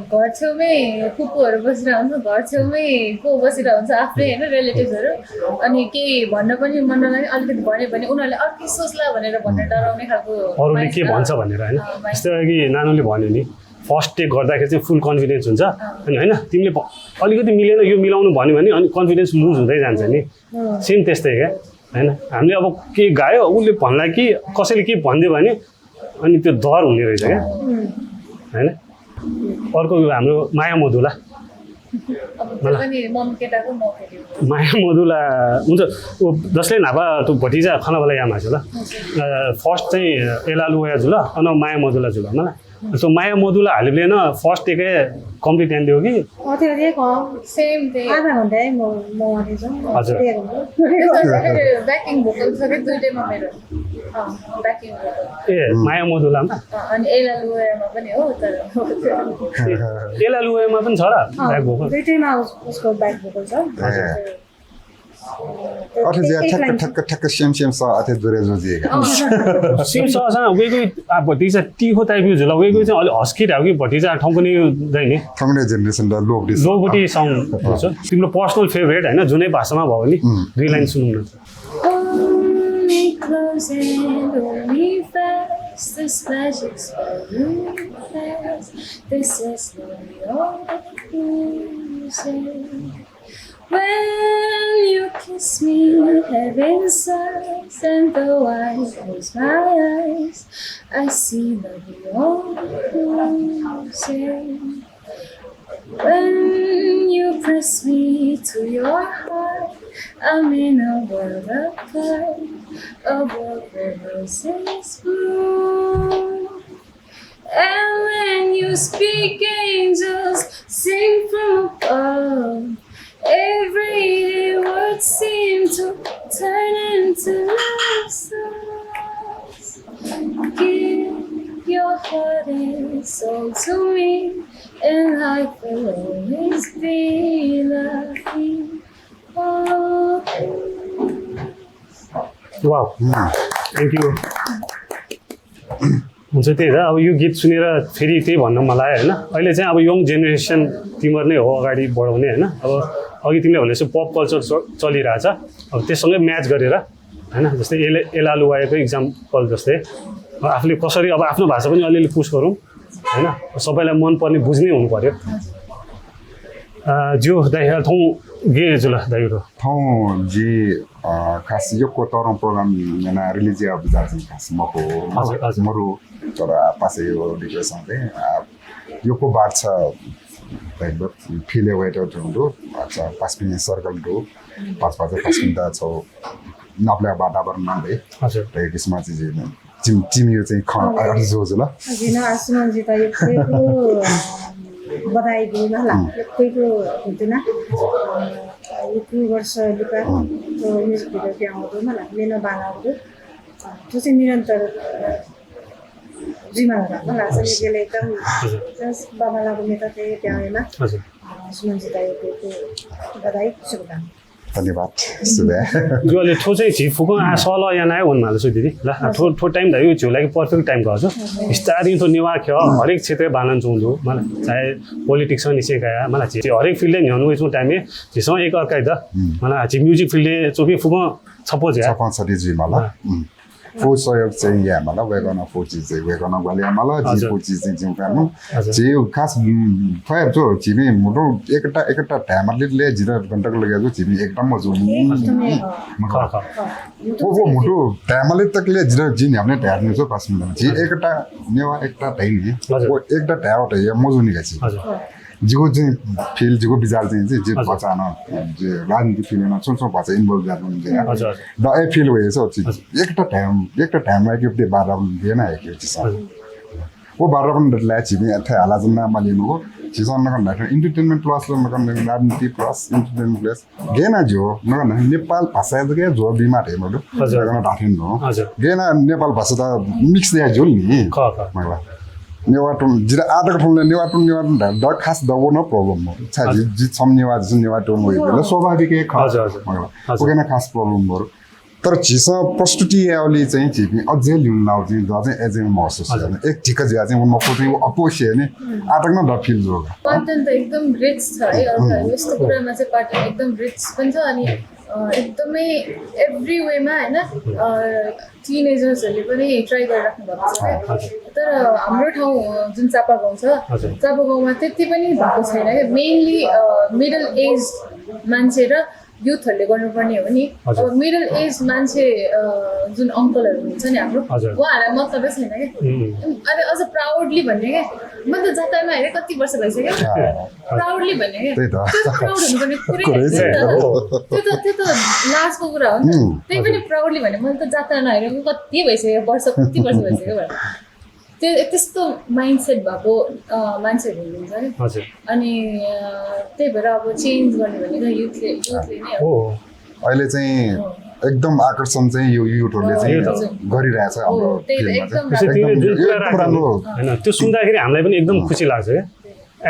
घर छेउमै फुपूहरू बसिरहेको हुन्छ, घर छेउमै को बसिरहेको हुन्छ, आफ्नै, होइन, रिलेटिभ्सहरू। अनि केही भन्न पनि मन नलाग्ने, अलिकति भन्यो भने उनीहरूले अर्कै सोच्ला भनेर भनेर डराउने खालको अरूले के mindset। भन्छ भनेर, होइन? अँ, mindset। जस्तै अघि नानुले भन्यो नि, फर्स्ट टेक गर्दाखेरि चाहिँ फुल कन्फिडेन्स हुन्छ। अँ। अनि, होइन, तिमीले प-, अलिकति मिलेन, यो मिलाउनु भन्यो भने अनि कन्फिडेन्स लुज हुँदै जान्छ नि। अँ। सेम त्यस्तै क्या, होइन? हामीले अब के गायो, उसले भन्ला कि कसैले के भनिदियो भने अनि त्यो डर हुने रहेछ क्या, अँ। होइन? अर्को यो हाम्रो माया मधुला। अब त्यो पनि मम केटाको म केटी हो। माया मधुला, हुन्छ, ऊ जसले न्हापा त्यो भतिजा खनाबला यामा जुल। हजुर। अ, फर्स्ट चाहिँ एलालु वया जुल, अन माया मधुला जुल, मला। सो माया मधुला हालेबले न फर्स्ट टेकै कम्प्लिट याना दियो कि? अथे, अथे कम। Same day. आधा घन्टा है म, म अथे छु। हजुर। डेढ घन्टा। त्यसपछि फेरि ब्याकिङ भोकल छ कि दुइटैमा मेरो। अँ, ब्याकिङ भोकल। ए, माया मधुलामा? अँ, अनि एलालु वयामा पनि हो, तर एलालु वयामा पनि छ र अँ, ब्याक भोकल? दुइटैमा उस-, उसको ब्याक भोकल छ। हजुर। अथे ज्या एक ठ्याक्क, लाइन। ठ्याक्क, ठ्याक्क सेम, सेम स अथे जुरे जुजिएका। अँ। सेम स स, वेगु, आ, भतिजा टी हो टाइप जुल, वेगु चाहिँ अलि हस्की टाइप कि भतिजा ठौंकने दैन नि। ठौंकने जेनेरेसन द लोबडी स। लोबडी साउन्ड हुन्छ। तिम्रो पर्सनल फेभरेट, होइन, जुनै भाषामा भयो नि, उम्। दुई लाइन सुनौँ न। Me close and hold me fast. The splash is for you fast. This is no your illusion. When you kiss me, heaven sighs, and though I close my eyes, I see love you're losing. When you press me to your heart, I'm in a world apart, a world where roses bloom. And when you speak, angels sing from above. Every word seems to turn into love songs. Give your heart and soul to me, and life will always be loving. Wow. Thank you. हुन्छ, त्यही त। अब यो गीत सुनेर फेरि त्यही भन्न मन लाग्यो, होइन? अहिले चाहिँ अब यङ जेनेरेसन तिमीहरू नै हो अगाडि बढाउने, होइन? अब अघि तिमीले भने जस्तो पप कल्चर चलिरहेछ, अब त्यससँगै म्याच गरेर, होइन? जस्तै एले एलालुवाएको इक्जाम्पल जस्तै, अब आफूले कसरी अब आफ्नो भाषा पनि अलिअलि पुस गरौँ, होइन? सबैलाई मनपर्ने बुझ्ने हुनु पर्यो। ज्यू दाइ, थौं गे जुल दाइ? थौं जि खास यक्व तःधं प्रोग्राम याना रिलिज याः बिचाः चाहिँ खास मखु, मरु। तर पासे यो रिक्वेस्ट चाहिँ यक्व बार छ, फिल वयेत दु, पास पिने सर्कल दु, पास पास पास पिने दा छौ नापल्या वातावरण नं दे। हजुर। किसिम चाहिँ जिम टिम यो चाहिँ ख अर्जो जुल। जिन आसुमन जिता यक्व बधाई दु मला, यक्व यक्व हुतुना। यक्व वर्ष लुका म्युजिक भिडियो प्यां दु मला, मेन बांला दु। थुसे निरन्तर जुइमा होला मला, सनी गेले एकदम बाबा लागु मेता ते प्यां। हजुर। आसुमन जिता यक्व यक्व बधाई, शुभकामना। धन्यवाद। सुबे। ज्यू, अले थ्व चाहिँ झी फुकं आ सलह याना हे वनेमाल छु दिदी। ल, थ्व थ्व टाइम धाइ झीगु लागि पर्फेक्ट टाइम खः छु। स्टार्टिङ थ्व नेवाः ख्यः हरेक क्षेत्रय् बांलाना च्वंगु दु। मला चाहे पोलिटिक्स निसें कया, मला झी हरेक फिल्डय् न्ह्यःने वइच्वंगु टाइमय् झीसं एक अर्कायात, मला झी म्युजिक फिल्डय् च्वंपिं फुकं छप्पँ जुया। छप्पँ छधी जुइमाल। फुल सहयोग चाहिँ यायेमाल, वय्कलं फुल चिज चाहिँ वय्कलं ग्वाहालि यायेमाल, झी फुल चिज चाहिँ जिं कायेमाल। झी खास थ्व हे छु, झीपिं म्हुतु एकता एकता धायेमाल ले जितः गन तक लगे छु, झीपिं एकता मजू नि। व व म्हुतु धायेमाल तक ले जितः जि न्ह्याबलें धाये नि छु, पास मिनट। झी एकता, नेवाः एकता धाइ नि। व एकता धायेत हे मजू नि का झी। जिगु चाहिँ फिल, जिगु विचार चाहिँ, चाहिँ जे भचा नं, जे राजनीति फिल्डय् नं छुं छुं भचा इन्भल्भ जुयाच्वंगु चाहिँ। द ए फिल वय् छु, एकता धायेमाल, एकता धायेमाल कि वातावरण देना है कि झीसं। व वातावरण दतले झीपिं अथे हालाच्वना माली मखु। झीसं नकं धायेथें इन्टरटेनमेन्ट प्लस ल नकं राजनीति प्लस इन्टरटेनमेन्ट प्लस। गेना ज्यू, नकं नेपाल भाषा जक ज्यू बिमा धे मदु। नकं धाथें नु। गेना नेपाल भाषा त मिक्स दया ज्यूल नि। नेवाः टोन, जितः आः तक थुलि नेवाः टोन, नेवाः टोन धाये द खास दबो न प्रब्लम मरु। छाय् जि, जि छम्ह नेवाः, जि नेवाः टोन वइगु ल स्वाभाविक हे खः। हजुर, हजुर। हजुर। उकेन खास प्रब्लम मरु। तर झीसं प्रस्तुति यावली चाहिँ झीपिं अझै ल्यून लाउ चाहिँ द चाहिँ एजें महसुस याना। एक ठिक जुया चाहिँ व मखु चाहिँ व अपोस याने आः तक न द फिल जुल। कन्टेन्ट त एकदम रिच छ है। अब यस्तो कुरामा चाहिँ पाटन एकदम रिच पनि छ अनि एकदमै एभ्री वेमा, होइन, टिनेजर्सहरूले पनि ट्राई गरिराख्नु भएको छ। तर हाम्रो ठाउँ जुन चापागाउँ छ, चापागाउँमा त्यति पनि भएको छैन क्या। मेनली मिडल एज मान्छे र युथहरूले गर्नुपर्ने हो नि। अब मिडल एज मान्छे जुन अङ्कलहरू हुन्छ नि हाम्रो, उहाँहरूलाई मतलबै छैन क्या। अनि अझ प्राउडली भन्ने क्या, मैले त जात्रामा हेरेँ, कति वर्ष भइसक्यो, प्राउडली भन्ने क्या। त्यो त प्राउड हुनुपर्ने कुरै होइन। त्यो त, त्यो त लाजको कुरा हो नि। त्यही पनि प्राउडली भन्ने, मैले त जात्रा नहेरेको कति भइसक्यो, वर्ष, कति वर्ष भइसक्यो भनेर। त्यो त्यस्तो माइन्डसेट भएको मान्छेहरू हुनुहुन्छ क्या। अनि त्यही भएर अब चेन्ज गर्ने भनेको युथले, युथले नै हो। अहिले चाहिँ एकदम आकर्षण चाहिँ यो युथहरूले चाहिँ गरिरहेछ हाम्रो फिल्डमा चाहिँ। एकदम राम्रो। होइन, त्यो सुन्दाखेरि हामीलाई पनि एकदम खुसी लाग्छ क्या।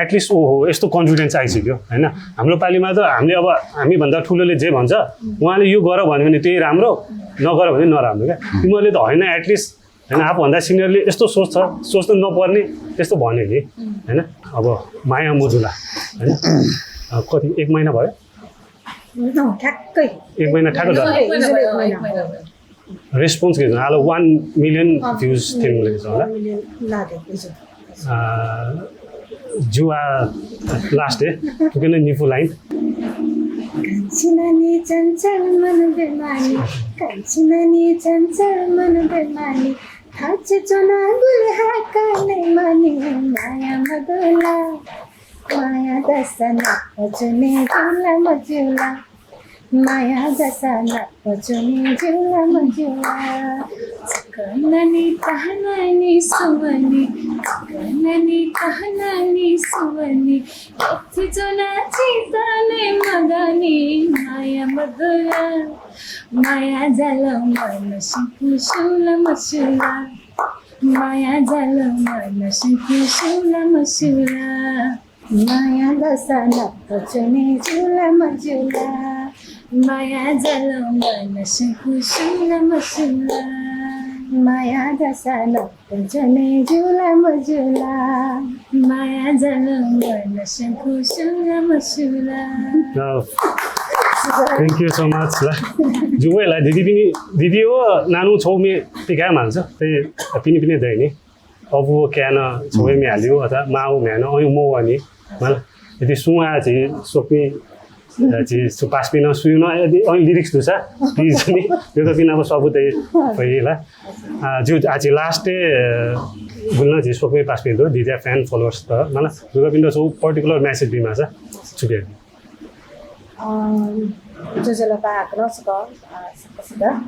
एटलिस्ट ओहो, यस्तो कन्फिडेन्स आइसक्यो, होइन? हाम्रो पालिमा त हामीले अब हामीभन्दा ठुलोले जे भन्छ, उहाँले यो गर भन्यो भने त्यही राम्रो, नगर भने नराम्रो क्या। तिमीहरूले त होइन, एटलिस्ट, होइन, आफूभन्दा सिनियरले यस्तो सोच्छ, सोच्नु नपर्ने यस्तो भन्यो नि, होइन? अब माया मजुला, होइन? कति, एक महिना भयो? ठ्याक्कै एक महिना ठ्याक्कै भयो। रेस्पोन्स के छ? आलो वन मिलियन भ्युज थ्यंगु लागि छ होला। वन मिलियन लागे, हजुर। अ, ज्यू, आ, लास्ट हे, थुकिं निपु लाइन। कान्छी नानी चञ्चल मन बेमानी, कान्छी नानी चञ्चल मन बेमानी, थाचे च्वना गुलि हाकले मानी, माया मदुला, माया दसा नाप च्वने ज्यू ला मज्यू ला। माया दसा नाप च्वने ज्यू ला मज्यू ला। सकनानी तहनानी सुवनी, सकनानी तहनानी सुवनी, यथे च्वना चितले मदनी, माया मदुला, माया जाल मन सिपु सुला मसुला, माया जाल मन सिपु सुला मसुला। माया दसा नाप च्वने ज्यू ला मज्यू ला। माया जाल मन सिपु सुला मसुला। माया दसा नाप च्वने ज्यू ला मज्यू ला। माया जाल मन सिपु सुला मसुला। Thank you so much ला। ज्यू ला दिदी, पिने दिदी व नानु छौ म्ये पिकाये माल छ। तै पिने पिने दइ नि। अबु क्यान छौ हे म्ये हालियो अथवा माउ म्ये हानं अयु मवनी। मला, यदि सुं आ झी स्वकुमि, अ, झी सु पासापिं सुयु नं यदि अयु लिरिक्स दुसा, please नि, वय्कःपिं नाप स्वापू तये फइ ला। अ, ज्यू, आ झी लास्ट हे, अ, गुलिं झी स्वकुमि पासापिं दु, दिदिया fan followers त, मला, वय्कःपिन्त छौ particular message बीमासा, छु के? अ, ज्वजलपा हाकनं सकल, अ, सकसित। अ,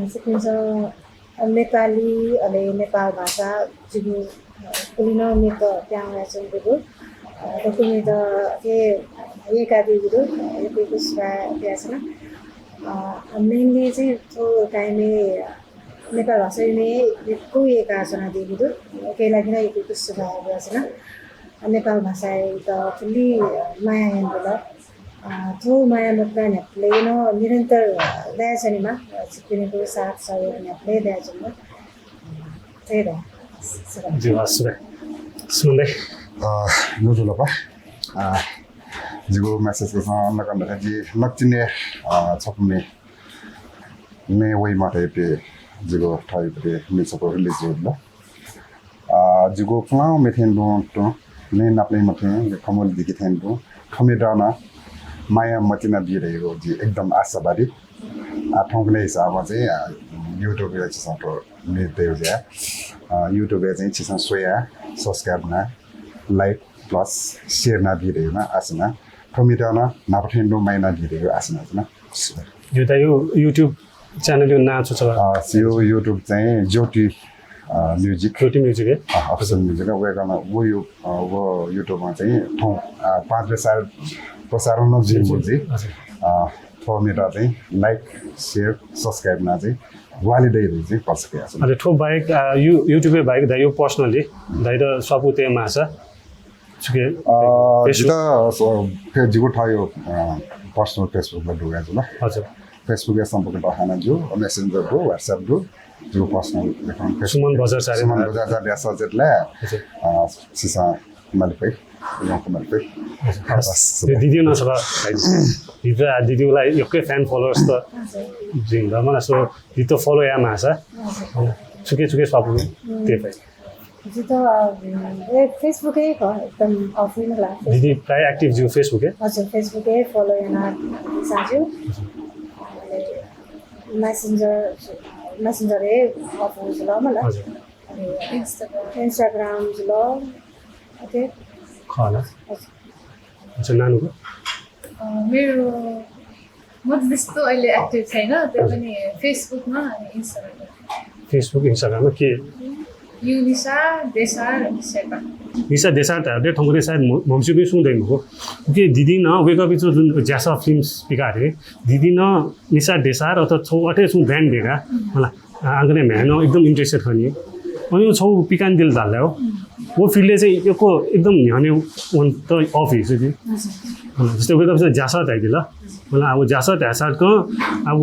सकसित नेपाली अले नेपाल भाषा जिगु, अ, गुलिं नं म्येत पिहां वयाच्वंगु दु। अ, दक्व म्येत अथे यय्कादीगु दु, अ, यक्व यक्व सुभाय् बियाच्वना। अ, mainly चाहिँ थ्व time-य् नेपाल भाषाया म्ये यक्व यय्काच्वनादीगु दु। उकिया लागि नं यक्व यक्व सुभाय् बियाच्वना। नेपाल भाषायात फुल्ली, अ, माया यानादिल। अ, थ्व माया मतिना न्ह्याबलें नं निरन्तर, अ, दयाच्वनेमा, अ, छिकपिनिगु साथ सहयोग न्ह्याबलें दयाच्वनेमा। अ, थ्व हे दु। ज्यू, सुभाय्। सुमन दाइ। अ, ज्वजलपा। अ, जिगु message कथं नकन जि नकतिनि, अ, छपु म्ये म्ये वइ मते पे जिगु थःगु म्ये छपु release जुल। अ, जिगु पुलां म्ये थें तुं, तुं, म्ये नापलाइ मते, खमुल दिके थें तुं, थ्व म्ये दना, माया मतिना बी धइगु जि एकदम आशावादी। अ, थौंकन्हय् हिसाबं चाहिँ, अ, YouTube-य् छिसं थ्व म्ये दयु जुया। अ, YouTube-य् चाहिँ छिसं स्वया, subscribe याना, like plus share याना बी धइगु आशा याना। थ्व म्ये दना, नाप थें तुं माया याना बी धइगु आशा याना। ज्यू, दाइ, YouTube channel-या नां छु छ? अ, यो YouTube चाहिँ ज्योति, अ, music। ज्योति music, है? अ, official music, है। वय्कलं व यु-, अ, व YouTube-मा चाहिँ थौं, अ, पाँच बजे सार प्रसारण नं जुइ मखु जुइ। हजुर। अ, थ्व म्येत चाहिँ like, share, subscribe याना चाहिँ ग्वाहालि दइ धइगु चाहिँ पसक याना। अले थ्व बाहेक, अ, यु-, YouTube बाहेक दाइयो personally, दाइयात स्वापू तये माःसा, छुके, अ, Facebook? जितः, अ, फे-, जिगु थःयो, अ, personal Facebook ला दुगु जुल। हजुर। Facebook-य् सम्पर्क याना ज्यू, Messenger दु, WhatsApp दु, जिगु personal account Facebook। सुमन बज्राचार्य। सुमन बज्राचार्य search यात ला, हजुर। अ, छिसं माले फइ, यंके माले फइ। हजुर। हस्। हस्। दिदियो नं छकः, दिदी, दिदीयो ला यक्व fan followers त जुइ नि, मला, so दिदीत follow याये माःसा, हजुर। छुके छुके स्वापू तये फइ। जितः, अ, ए, Facebook-य् खः, एकदम offline ला। दिदी प्रायः active ज्यू Facebook-य्? हजुर, Facebook-य् follow याना साजु। Messenger, Messenger-य् अफु जुल मला। हजुर। अनि Instagram। Instagram जुल। OK। खः ला। हजुर। अच्छा, नानुको? अ, मेरो म त त्यस्तो अहिले active छैन, तैपनि Facebook-मा अनि Instagram-मा। Facebook, Instagram-मा के? युनिसा देसार शेर्पा। निसा देसार धाःबलय् थौंकन्हय् सायद म-, म्हमस्यूपिं सुं दइ मखु। उकिं दिदीं वय्कःपिं जुन ज्यासः films पिकाः थें, दिदीं निसा देसार अथवा छौ अथे छुं brand दय्काः, मला, आ, आंकने म्ह्याय् नं एकदम interested खः नि। अनि छौ पिकां दिल धाल हो। व field-य् चाहिँ यक्व एकदम न्ह्यःने वनेत अःपुइ जुइ। हजुर। अँ, जस्तै वय्कःपिं ज्यासः धाइदिल। मला, अब ज्यासः धाःसाथं अब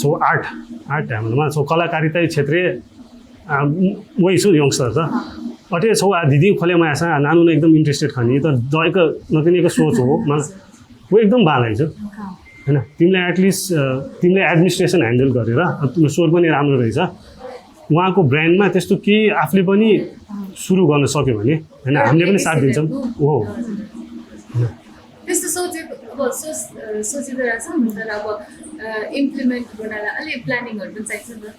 छौ art, art धायेमाल, छौ कलाकारिता क्षेत्रय्, आ, वइ छु youngster त। अथे छौ आ दिदीं खोले मयाःसां आ नानुं नं एकदम interested खः नि। त दय्क नकतिनि एक सोच हो, मला, व एकदम बांलाइ छु। होइन, तिमीलाई एटलिस्ट तिमीले एडमिनिस्ट्रेसन ह्यान्डल गरेर, अब तिम्रो स्वर पनि राम्रो रहेछ, उहाँको ब्रान्डमा त्यस्तो केही आफूले पनि सुरु गर्न सक्यो भने, होइन, हामीले पनि साथ दिन्छौँ। हो। त्यस्तो सोचे अब सोच सोचिरहेको छ, तर अब इम्प्लिमेन्ट गर्नलाई अलि प्लानिङहरू पनि चाहिन्छ नि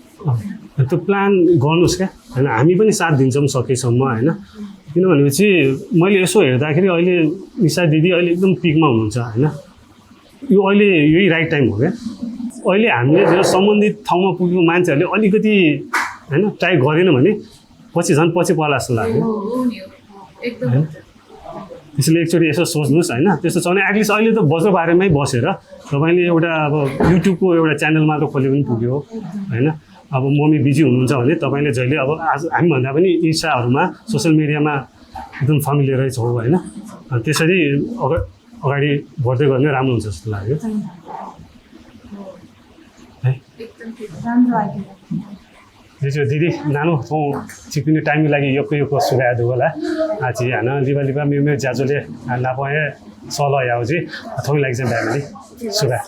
त। त्यो प्लान गर्नुस् क्या, होइन, हामी पनि साथ दिन्छौँ सकेसम्म, होइन। किनभनेपछि मैले यसो हेर्दाखेरि अहिले निशा दिदी अहिले एकदम पिकमा हुनुहुन्छ, होइन। यो अहिले यही राइट टाइम हो क्या। अहिले हामीले जो सम्बन्धित ठाउँमा पुगेको मान्छेहरूले अलिकति, होइन, ट्राई गरेन भने पछि झन् पछि पर्ला जस्तो लाग्यो। त्यसैले एकचोटि यसो सोच्नुस्, होइन। त्यस्तो छ भने एटलिस्ट अहिले त बज्रबारेमै बसेर तपाईँले एउटा अब युट्युबको एउटा च्यानल मात्र खोले पनि पुग्यो, होइन। अब मम्मी बिजी हुनुहुन्छ भने तपाईँले जहिले अब आज हामीभन्दा पनि इन्स्टाहरूमा, सोसियल मिडियामा एकदम फेमिलियरै छौँ, होइन। त्यसरी अगाडि बढ्दै गयो भने राम्रो हुन्छ जस्तो लाग्यो। है, एकदम ठिक, राम्रो आइडिया। ज्यू, दिदी, नानु, थौं छिकपिनि टाइमया लागि यक्व यक्व सुभाय् दुगु ला। आः झी हानं लिपा लिपा मेमेगु ज्याझ्वलय् नापं हे सल्लाह यायेगु जुइ। थौंया लागि चाहिँ बाय् माली। सुभाय्।